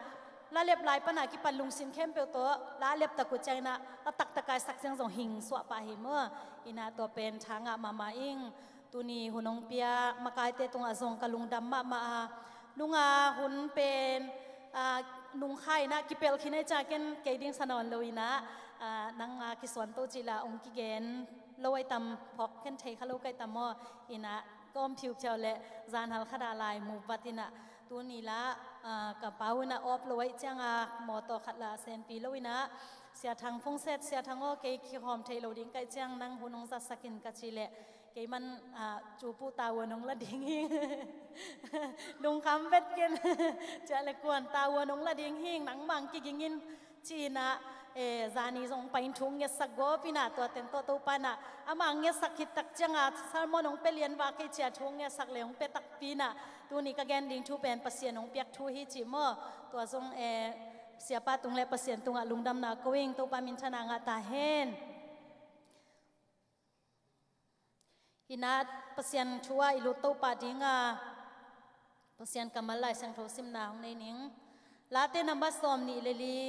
lalep lai pana kipan lungsim khempeuh tawh lalep tak uh cianginah a taktakai sak ciang zong hing suah pah hi maw. Inah tua pen tha ngah mahmah ing. Tuni hun hong pia makaite tungah zong ka lungdam mahmah a, nunga hun pen, ah, nungkha inah kipelh khin ei ca ken kei ding sa nawn lo inah, ah, nang a kisuan to cih lah hong kigen lo ai tam, phawk khen thei kha lo kai tam maw. Inah ka om phiuphiau le zanhal khat ah lai mu vat inah tuni lah, ah, ka pau inah awp lo ai cianga mawtaw khat lah senpi lo inah Sia Thang phungset, Sia Thang aw kei kihawm thei lo ding kai ciang nang hun hong zatsak in ka ci leh kei man, ah, cu puh tavuan hong la ding hing. Lungkham vet ken. Ciah le kuan tavuan hong la ding hing, nangmang kiging in ci inah, eh, zani zong pain thu ngetsak gawp inah tua teng tawh Topa inah amah ngetsak khit tak cianga sermon hong pia lian vak kei cia thu ngetsak le hong pia takpi inah tuni ka gen ding thu pen Pasian hong piak thu hi ci maw. Tua zong, eh, siapa tung le Pasian tungah lungdamna ko ing. Topa minthanna ngah ta hen. Inah Pasian thu ah i lut to pah dinga Pasian kammal Lai Siangtho simna hong nei ning. Late nambat sawm nih le li,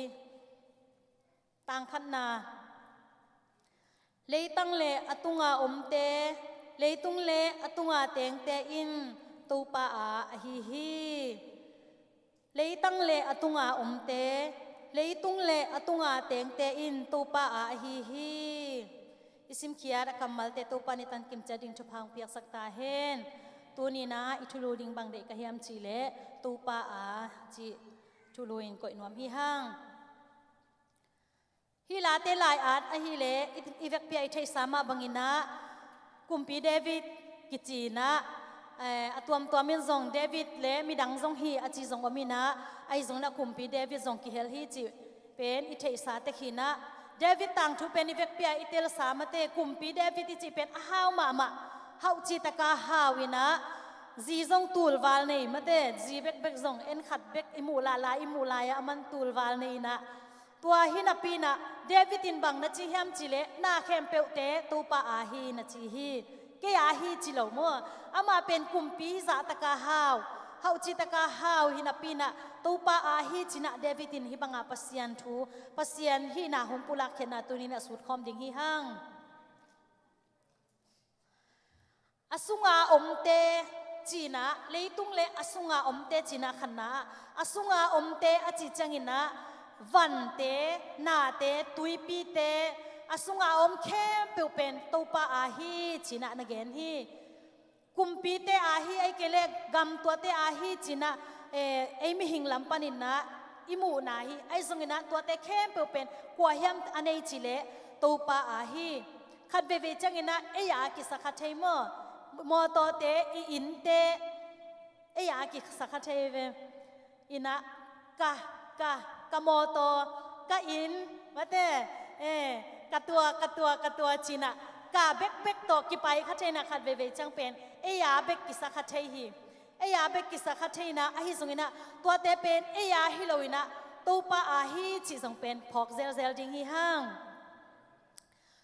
tang khatna. Leitang le a tunga omte, leitung le a tunga tengte in Topa a ahi hi. Leitang le a tunga omte, leitung le a tunga tengte in Topa a ahi hi. I simkhiat a kammalte Topa ni tankim ciat ding thupha hong piaksak ta hen. Tuninah i thulu ding bang deih ka hiam cih leh Topa a cih thulu in koih nuam hi hang. Hih late lai-at ahileh i, i vekpi-a i theihsa mah banginah Kumpi David kici inah, eh, a tuamtuam in zong David le midang zong hi a ci zong om inah, ahi zongin a Kumpi David zong kihel hi cih pen i theihsa tek hi inah. David tangthu pen i vekpi-a i telsa mate Kumpi David i cih pen a hau mahmah. Hauh citaka hau inah zi zong tulval nei mate, zi bekbek zong en khat bek i muh lala i muh lai-ah a man tulval nei inah. Tua hi napi inah David in bang na ci hiam cih leh na khempeuhte Topa a hi na ci hi. Kei a hi ci lo maw. Amah pen kumpi hi zahtaka hau, hauh citaka hau hi napi inah Topa a hi ci inah David in hih banga Pasian thu, Pasian hihna hun pulak khiatna tuninah sutkhawm ding hi hang. A sunga omte ci inah, leitung le a sunga omte ci inah khatna ah, a sunga omte a cih cianginah vante, nate, tuipite, a sunga om khempeuh pen Topa a hi ci inah na gen hi. Kumpite a hi, ahih kei leh gam tuate a hi ci inah, eh, ei mihing lam paninah i muhna hi. Ahi zonginah tuate khempeuh pen kua hiam a nei cih leh Topa a hi. Khat veivei cianginah ei a kisa kha thei maw? Mawtawte, i innte ei a kisa kha thei ve. Inah ka, ka, ka mawtaw, ka inn mate, eh, ka tua, ka tua, ka tua ci inah ka bekbek tawh kipai kha thei inah khat veivei ciang pen ei a bek kisa kha thei hi. Ei a bek kisa kha thei inah ahi zonginah tuate pen ei a hi lo inah Topa a hi cih zong pen phawk zelzel ding hi hang.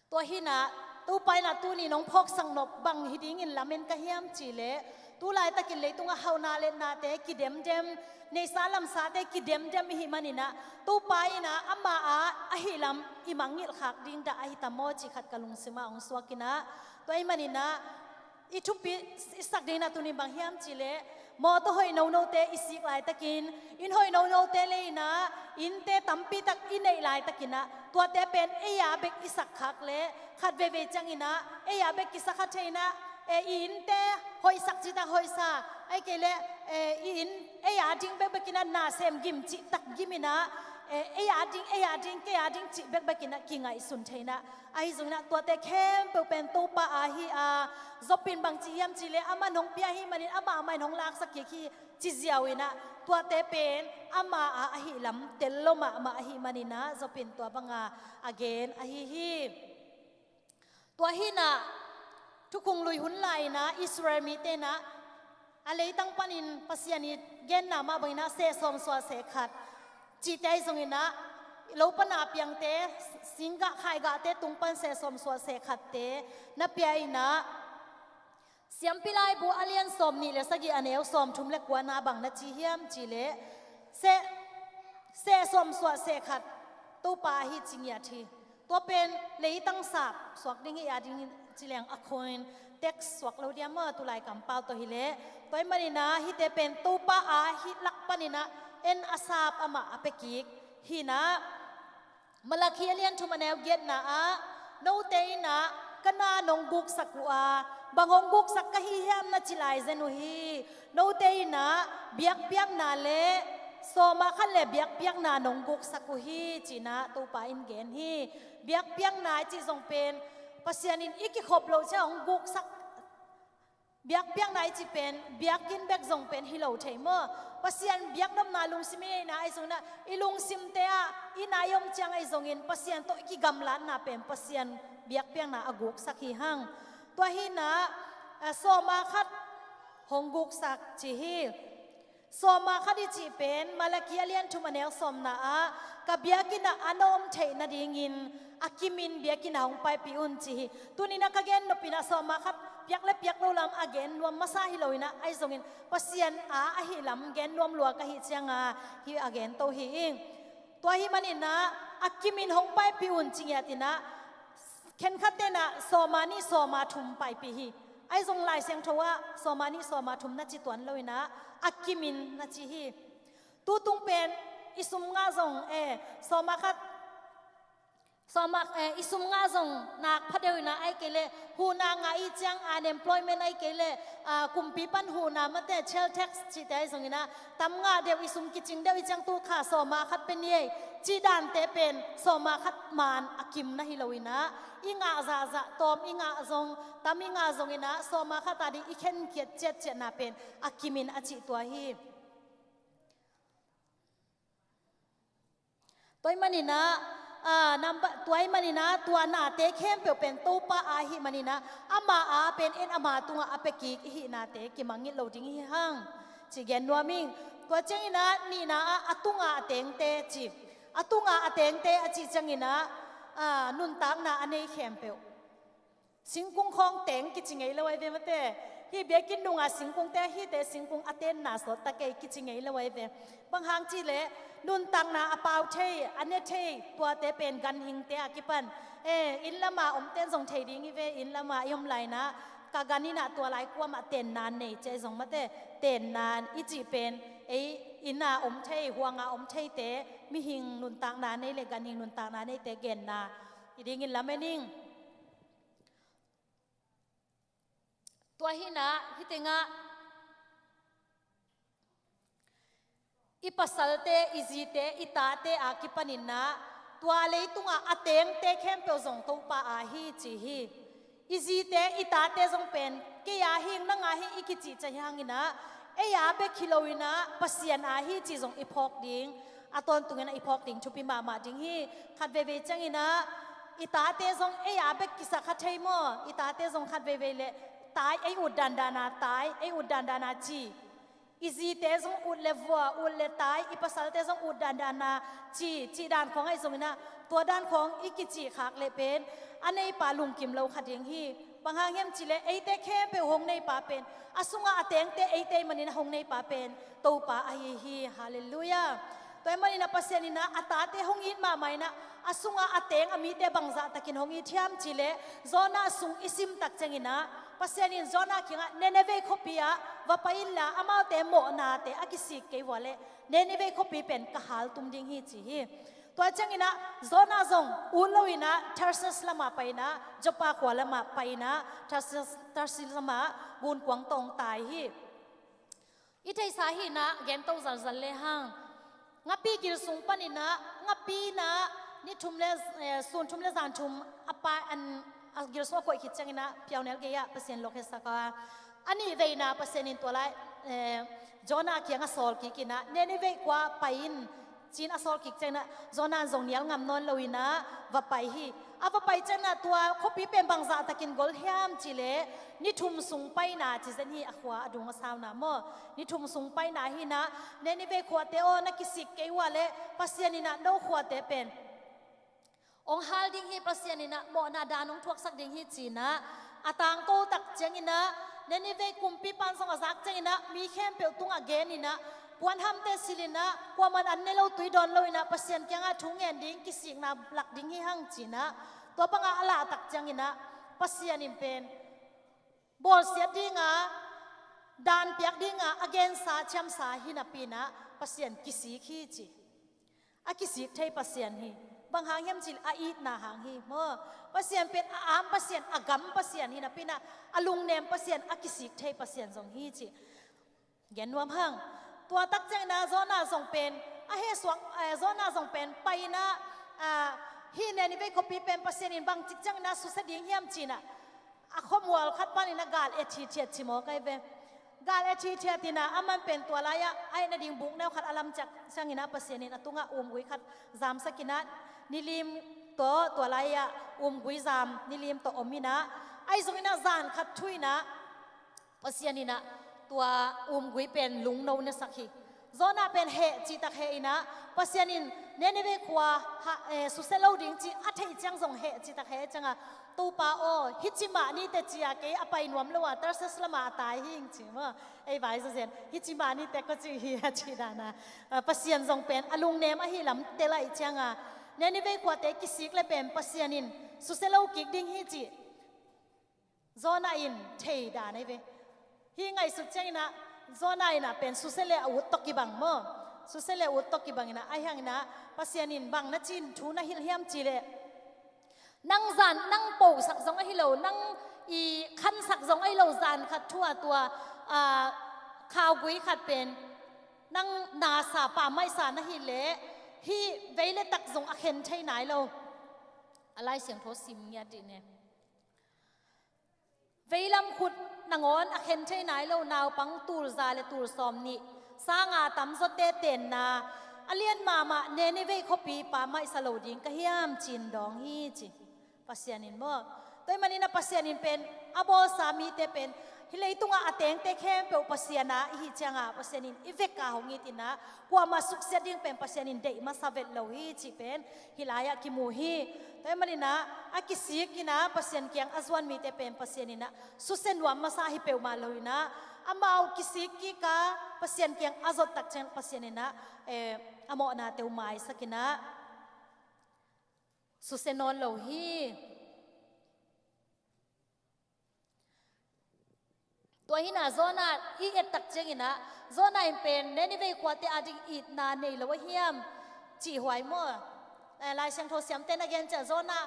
Tua hi inah Topa inah tuni nong phawksak nop bang hi dingin lamen ka hiam cih leh tu laitakin leitungah hauhna le nate kidemdem, neihsa lamsate kidemdem i hih maninah Topa inah amah a ahi lam i mangngilh khak ding dah ahi tam maw cih khat ka lungsimah hong suak inah. Tua ahih maninah i thupi i sak dingin a tunin bang hiam cih leh mawtaw hoih nonote i sik laitakin, inn hoih nonote le inah innte tampitak i neih laitakinah tuate pen ei a bek i sak khak leh khat veivei cianginah ei a bek kisa kha thei inah, eh, i innte hoihsak cihtak hoihsa, ahih kei leh, eh, i inn ei a ding bekbekinah na sem gim cihtak gim inah eh, ei a ding, ei a ding, kei a ding cih bekbek in ah kingaihsun thei in ah, ahi zongin ah tuate khempeuh pen Topa aa hi a, Job in bang ci hiam cih leh amah in hong pia ahih manin amah, amah in hong laksak kik hi, ci ziau in ah tuate pen ama aa ahih lam tel lo mahmah ahih manin ah Job in tua banga a gen ahi hi. Tua hi in ah, thukhun lui hun lai in ah Israel mite in ah a leitang panin Pasian i genna mah bangin ah seh sawm suah seh khat cihte ahi zongin ah, lo pan a piangte, singgah khaigahte tung pan seh sawm suah seh khatte na pia in ah, Siampi Laibu a lian sawm nih le sagih, a neu sawm thum le kua na bang na ci hiam cih leh, seh, seh sawm suah seh khat Topa ahi ci ngiat hi. Tua pen leitang sap suak ding hi a ding ci leng a coin, tax suak lo dia maw, tulai kampau tawh hi leh. Tua ahih manin ah hihte pen Topa aa hi lak panin ah en a sap amah a pia kik hi in ah, Malakhi a lian thum a neu giatna ah, note in ah ka na nong guksak uh a, bang hong guksak ka hi hiam na ci lai zen uh hi. Note in ah biakpiakna le sawm a khat le biakpiakna nong guksak uh hi, ci in ah Topa in gen hi. Biakpiakna i cih zong pen Pasian in i kikhop loh ciang hong guksak. Biakpiakna i cih pen biakinn bek zong pen hi lo thei maw? Pasian biaknopna lungsim i neihna ahi zongin ah, i lungsimte ah i na i om ciang ahi zongin Pasian tawh i kigamlatna pen Pasian biakpiakna a guksak hi hang. Tua hi in ah, a, sawm a khat hong guksak ci hi. Sawm a khat i cih pen Malakhi a lian thum a neu sawmna ah, ka biakinn ah a na om theih nadingin a kimin biakinn ah hong paipih un, ci hi. Tuni in ah ka gen nop in ah sawm a khat piak le piak lo lam a gen nuam masa hi lo in ah, ahi zongin Pasian aa ahih lam gen nuam lua ka hih ciang a hih a gen to hi ing. Tua ahih manin ah a kimin hong paipih un ci ngiat in ah, khenkhatte in ah sawm a nih sawm a thum paipih hi. Ahi zong Lai Siangtho ah sawm a nih sawm a thum na ci tuan lo in ah a kimin na ci hi. Tutung pen i sum ngah zong, eh, sawm a khat, sawm a, eh, i sum ngah zong nak pha deuh in ah, ahih kei leh huhna ngah i ciang unemployment, ahih kei leh, ah, kumpi pan huhna mate, child tax cihte ahi zongin ah tam ngah deuh, i sum kicing deuh i ciang tu kha sawm a khat pia ni ei cih dante pen sawm a khat man a kim na hi lo in ah, i ngah zahzah tawm i ngah zong, tam i ngah zongin ah sawm a khat a ding i khenkhiat ciatciatna pen a kimin a cih tua hi. Tua ahih manin ah, ah, number, tua ahih manin ah tua nate khempeuh pen Topa aa ahih manin ah, ama aa pen en ama tungah a pia kik i hih nate kimangngilh lo ding hi hang, ci gen nuam ing. Tua ciangin ah nihna ah a tunga a tengte ci. A tunga a tengte a cih ciangin ah, ah, nuntakna a nei khempeuh. Singkung khawng teng kici ngei lo ahi ve mate. Hih biakinn nunga singkungte, hihte singkung a tenna sawt ta kei kici ngei lo ahi ve. Bang hang cih leh nuntakna a pau thei, a ne thei, tuate pen ganhingte a kipan. Eh, inn lama omten zong thei ding hi ve, inn lama i om lai in ah ka gan in ah tua lai kuamah tenna nei ci ei zong mate. Tenna i cih pen ei inn a om thei, huang a om theite, mihing nuntakna nei le ganhing nuntakna neite genna hi dingin lamen ing. Tua hi in ah, hih tengah i pasalte, i zite, i tate a kipanin ah, tua leitungah a tengte khempeuh zong Topa aa hi ci hi. I zite, i tate zong pen kei aa hi ing, nang aa hi ing i kicih ciang hi hangin ah, ei aa bek hi lo in ah Pasian aa hi cih zong i phawk ding, a tawntungin ah i phawk ding thupi mahmah ding hi. Khat veivei ciangin ah i tate zong ei aa bek kisa kha thei maw? I tate zong khat veivei leh tai, ei ut dandan a tai, ei ut dandan a ci. I zite zong ut le vua, ut le tai, i pasalte zong ut dandan a ci, cih dan khawng ahi zongin ah, tua dan khawng i kicih khak leh pen a neipa lungkim lo kha ding hi. Bang hang hiam cih leh eite khempeuh hong neipa pen, a sungah a tengte eite ahih manin a hong neipa pen Topa ahi hi. Halleluiah. Tua ahih manin ah Pasian in ah a tate hong it mahmah in ah, a sungah a teng a mite bangzah takin hong it hiam cih leh, Jonah sung i sim tak ciangin ah Pasian in Jonah kiangah, Nineveh khuapi ah va pai inla, amaute mawhnate a kisik kei uh a leh Nineveh khuapi pen ka haltum ding hi ci hi. Tua ciangin ah Jonah zong ut lo in ah Tarshish lamah pai in ah, Joppa khua lamah pai in ah, Tarshish, Tarshish lamah gunkuang tawh hong tai hi. I theihsa hi in ah gen to zalzal le hang. Ngapi gil sung panin ah, ngapi in ah, ni thum le, eh, sun thum le zan thum a pai, an, a gil sung a koih khit ciangin ah, piaunel gei-ah Pasian lawk hetsak a. A nih veina Pasian in tua lai, eh, Jonah kiang a sawl kik in ah, Nineveh khua pai in, ci-in a sawl kik ciangin ah, Jonah in zong nial ngam nawn lo in ah, va pai hi. A va pai ciangin ah tua khuapi pen bangzah takin gol hiam cih leh, ni thum sung paina ci zen hi, a khua a dung a sauna maw. Ni thum sung paina hi in ah, Nineveh khuate aw, na kisik kei uh leh, Pasian in ah no khuate pen hong hal ding hi, Pasian in ah mawhna dan hong thuaksak ding hi ci-in ah, a tangko tak ciangin ah, Nineveh kumpipa in zong a zak ciangin ah, mi khempeuh tungah gen in ah, puanhamte silh in ah, kuaman an ne lo tui dawn lo in ah, Pasian kiangah thu ngen ding, kisikna lak ding hi hang ci-in ah, tua bangah a lah tak ciangin ah, Pasian in pen bawlsiat ding a, dan piak ding a, a gensa, thiamsa hi napi in ah, Pasian kisik hi ci. A kisik thei Pasian hi. Bang hang hiam cih leh a itna hang hi maw. Pasian pen a am Pasian, a gam Pasian hi napi in ah, a lungnem Pasian, a kisik thei Pasian zong hi ci. Gen nuam hang. Tua tak ciangin ah Jonah zong pen, a hehsuak, eh, Jonah zong pen pai in ah, ah, hih Nineveh khuapi pen Pasian in bangcik ciangin ah susia ding hiam ci-in ah, a khuamual khat panin ah gal et hithiat ci maw kai ve. Gal et hithiat in ah, aman pen tua lai-ah, a et nading buk neu khat a lam ciak ciangin ah, Pasian in a tungah umgui khat zamsak in ah, nilim tawh tua lai-ah, umgui zam, nilim tawh om in ah, ahi zongin ah zan khat thu in ah, Pasian in ah tua umgui pen lungno nesak hi. Jonah pen heh cihtak heh in ah, Pasian in Nineveh khua ha, eh, susia lo ding cih a theih ciang zong heh cihtak heh ciangah, Topa aw, hih ci mah ni teh ci-a kei a pai nuam lo a, Tarsis lamah a tai hi ing ci maw. Ei vai zawzen, hih ci mah ni teh kua ci hi a cih dan a. Ah, Pasian zong pen a lungnem ahi lam tel ahih ciangah, Nineveh khuate kisik leh pen Pasian in susia lo kik ding hi cih Jonah in thei dan ahi ve. Hih ngaihsut ciangin ah, Jonah in ah pen susia leh a ut tawh kibang maw. Susia leh a ut tawh kibang in ah, ahi hangin ah, Pasian in bang na ci-in thu na hilh hiam cih leh, nang zan, nang posak zong ahi lo, nang i khansak zong ahi lo, zan khat thu-a tua, ah, khaugui khat pen nang nasa, pammaihsa na hih leh, hih vei le tak zong a khen thei nai lo. A Lai Siangtho sim ngiat dih ne. Veilam khut nangawn a khen thei nai lo naupang tul za le tul sawm nih, sa nga tamzawte tenna, a lian mahmah Nineveh khuapi pammaihsa lo ding ka hiam ci-in dawng hi ci. Pasian in maw. Tua ahih manin ah Pasian in pen, a bawlsa mite pen, hih leitungah a tengte khempeuh Pasian a i hih ciangah, Pasian in i vekpi-a hong it in ah, kuamah suksiat ding pen Pasian in deih masa vet lo hi cih pen hih lai-ah kimu hi. Tua ahih manin ah, a kisik in ah Pasian kiang a zuan mite pen Pasian in ah susia nuam masa hi peuhmah lo in ah, amau kisik kik a Pasian kiang a zot tak ciang Pasian in ah, eh, a mawhnate uh maisak in ah, susia nawn lo hi. Tua hi in ah Jonah i et tak ciangin ah, Jonah in pen Nineveh khuate ading itna nei lo a hiam cih huai maw. Eh, Lai Siangtho siamte na gen ciang Jonah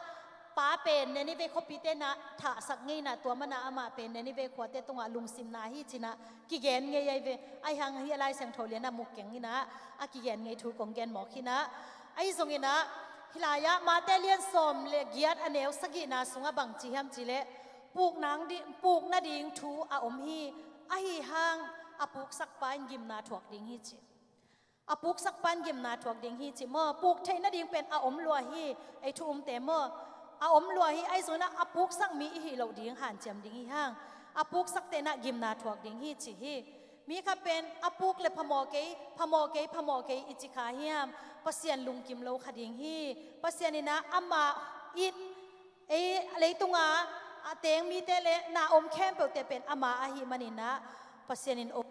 pa pen Nineveh khuapite na thahsak ngei in ah, tua manin ah amah pen Nineveh khuate tungah lungsimna hi ci-in ah kigen ngei ahi ve. Ahi hang hih Lai Siangtho lian ah muk keng in ah, a kigen ngei thu kong gen mawk hi in ah. Ahi zongin ah, hih lai-ah Mate lian sawm le giat a neu sagihna sungah bang ci hiam cih leh, puk nang di, puk nading thu a om hi, ahi hang a puksakpa in gimna thuak ding hi ci. A puksakpa in gimna thuak ding hi ci maw, puk theih nading pen a om lua hi, ei thu umte maw, a om lua hi, ahi zongin ah a puksak mi i hih loh ding hanciam ding hi hang, a puksakte in ah gimna thuak ding hi ci hi. Mi khat pen a puk leh phamawh kei, phamawh kei, phamawh kei i ci kha hiam, Pasian lungkim lo kha ding hi. Pasian in ah amah it, ei leitungah a teng mite leh na om khempeuhte pen ama ahih manin ah Pasian in om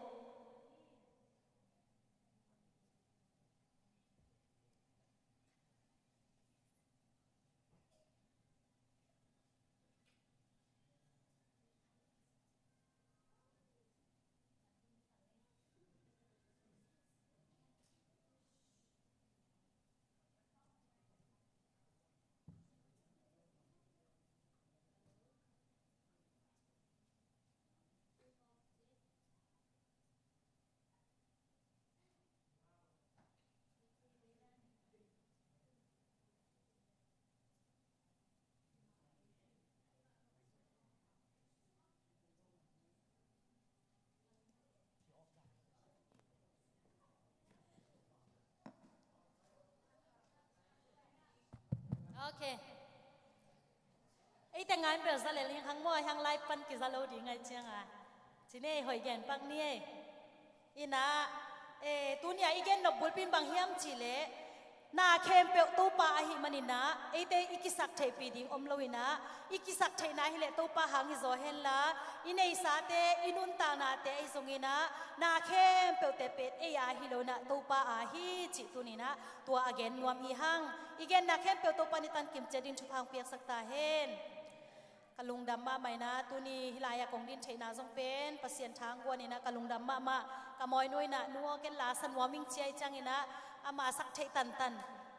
Ok. Eite ngai bel za lel hing hang maw, hang lai pan kiza lo ding ngai cianga. Cine hoih gen pak ni ei. Ina, eh, tunia i gen nop bulpi in bang hiam cihleh, na khempeuh Topa ahih manina, eite i kisak theihpih ding om lo ina, i kisak theihna hileh Topa hang hi zaw henla, i neisate, i nuntaknate ahi zongina, na khempeuhte pen ei a hi lo ina, Topa a hi cih tunina, tua a gen nuam hi hang. I genna khempeuh Topa in i tankim ciat ding thupha hong piaksak ta hen. Ka lungdam mahmah ina, tuni hih lai-ah kong din theihna zong pen Pasian thangguan ina ka lungdam mahmah. Ka mawinu ina, nu aw, ken la sa nuam ing ci a, i ciang ina ama sak theih tantan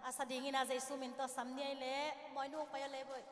a sa ding ina Jesu min tawh sam ni ei leh. Mawinu, hong pai aw leh, boih.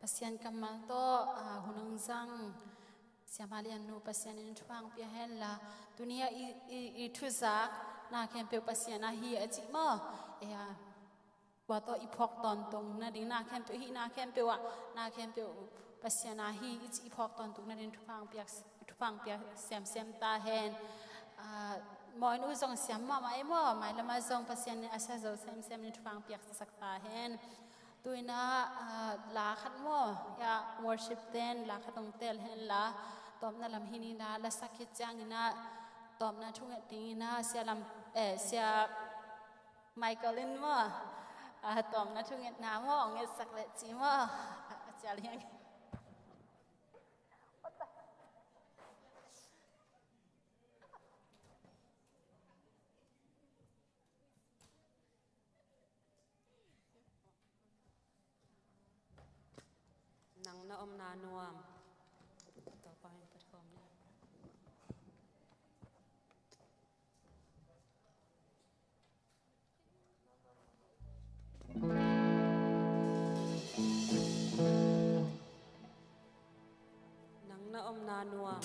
Pasian kammal tawh, ah, hun hong zang Siamah Lian Nu, Pasian in thupha hong pia hen la, tuni-ah i, i, i thuzak na khempeuh Pasian a hi a cih maw? Eh, ah, tua tawh i phawk tawntung nading, na khempeuh hih na khempeuh ah, na khempeuh Pasian a hi i cih i phawk tawntung nading thupha hong piak, thupha Thupha piak semsem ta hen. Ah, maw, in u zong siam mahmah ei maw, mailamah zong Pasian in a sia zo semsem in thupha piaksak ta hen. Tu-in ah, ah, la khat maw, ya, worship ten la khat hong tel hen la, tawpna lam hi ni la, la sak khit ciangin ah tawpna thunget dingin ah, sia lam, eh, sia Michael in maw, ah, tawpna thungetna maw, hong ngetsak leh ci maw, a cial hiang. Nang na omna nuam. Topa in phat khawm ni. Nang na omna nuam.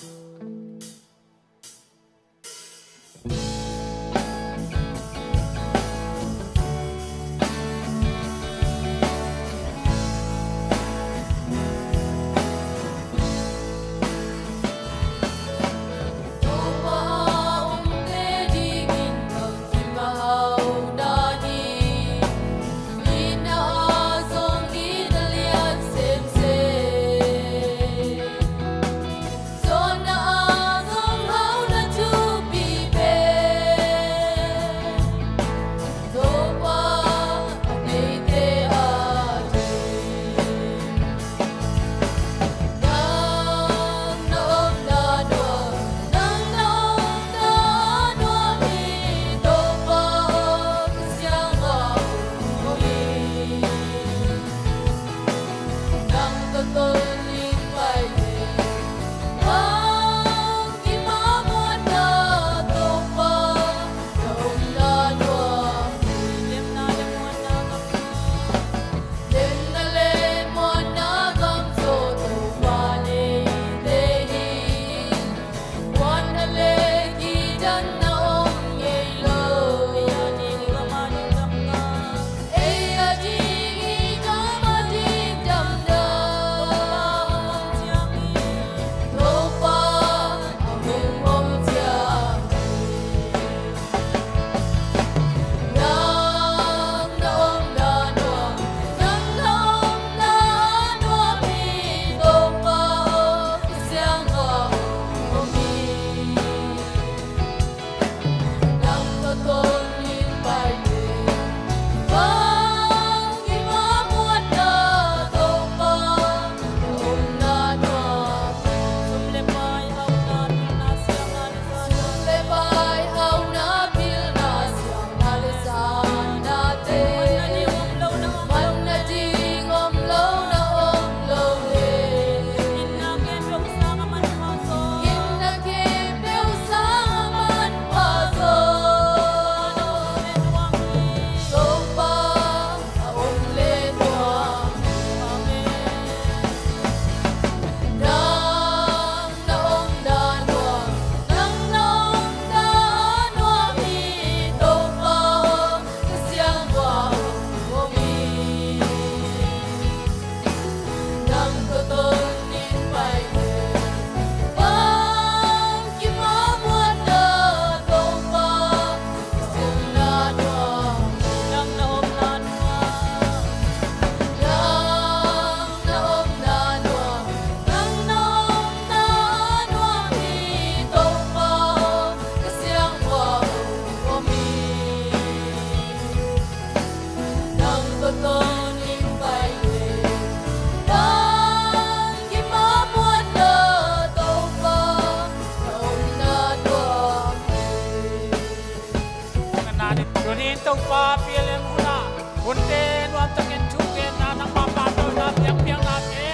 Tuni in Topa pialeng hunah hunte nuamtakin thugenna, nangma pahtawina, biakpiaknate,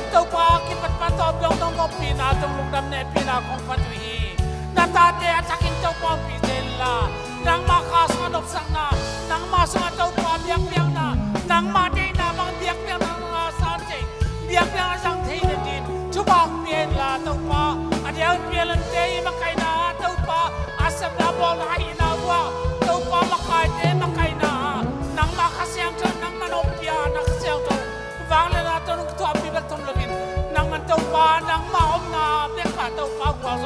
Topa kipat pan tawh biang nong ompihna, tong lungdam nehpihna kong phat uh hi. Na tate a thakin Topa ompih zel inla, nangma kha sungah nopsakna, nangma sungah Topa biakpiakna, nangma deihna bang biakpiakna nang a san thei, biakpiakna zang thei nadin thupha pia inla Topa, a diau pialengte i makaihna ah Topa, a sepna bawlna a hihna uh ah Topa, makaite makaihna ah nangma Kha Siangtho, nangman ompih a, na Kha Siangtho vangliatna tawh nong kithuahpih bek thum loin, nangman Topa, nangma omna bek ah Topa gual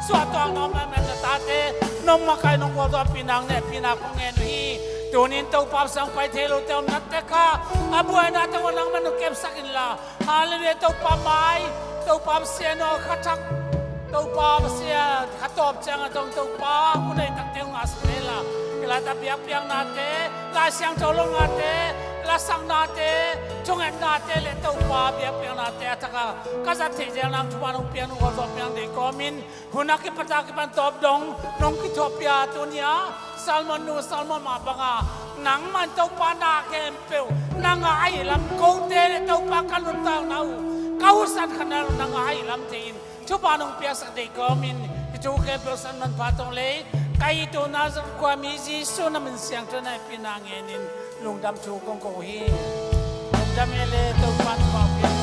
Suahtuak na om na tate nong makaih nong gualzawhpih nang neihpihna kong ngen uh hi. Tunin Topa sang pai thei lote om na tek kha, a buaina tawh nangman nong kepsak inla. Halleluiah. Topa mai, Topa Pasian aw, kha thak, Topa Pasian kha tawp ciang a dong Topa hun ei takte hong ngahsak inla. Kilata biakpiaknate, Lai Siangtho longnate, lasaknate, thungetnate le Topa biakpiaknate a thak a ka zat theih zel nang thupha nong piak nong gualzawhpih nang deih kawmin, hun a kipat a kipan tawp dong nong kithuahpih a, tuni a Salmon nu Salmon mah banga nangman Topa na khempeuh na ngah ahih lam, kote le Topa ka nuntakna uh, ka husan khat na na ngah ahih lam thei-in thupha nong piaksak deih kawmin, hih thu khempeuh san manpha tawng lei ka itna Nazareth khua mi Jesuh na min siangtho na hehpihna ngenin lungdam thu kong ko hi. Lungdam e le Topa thupha piak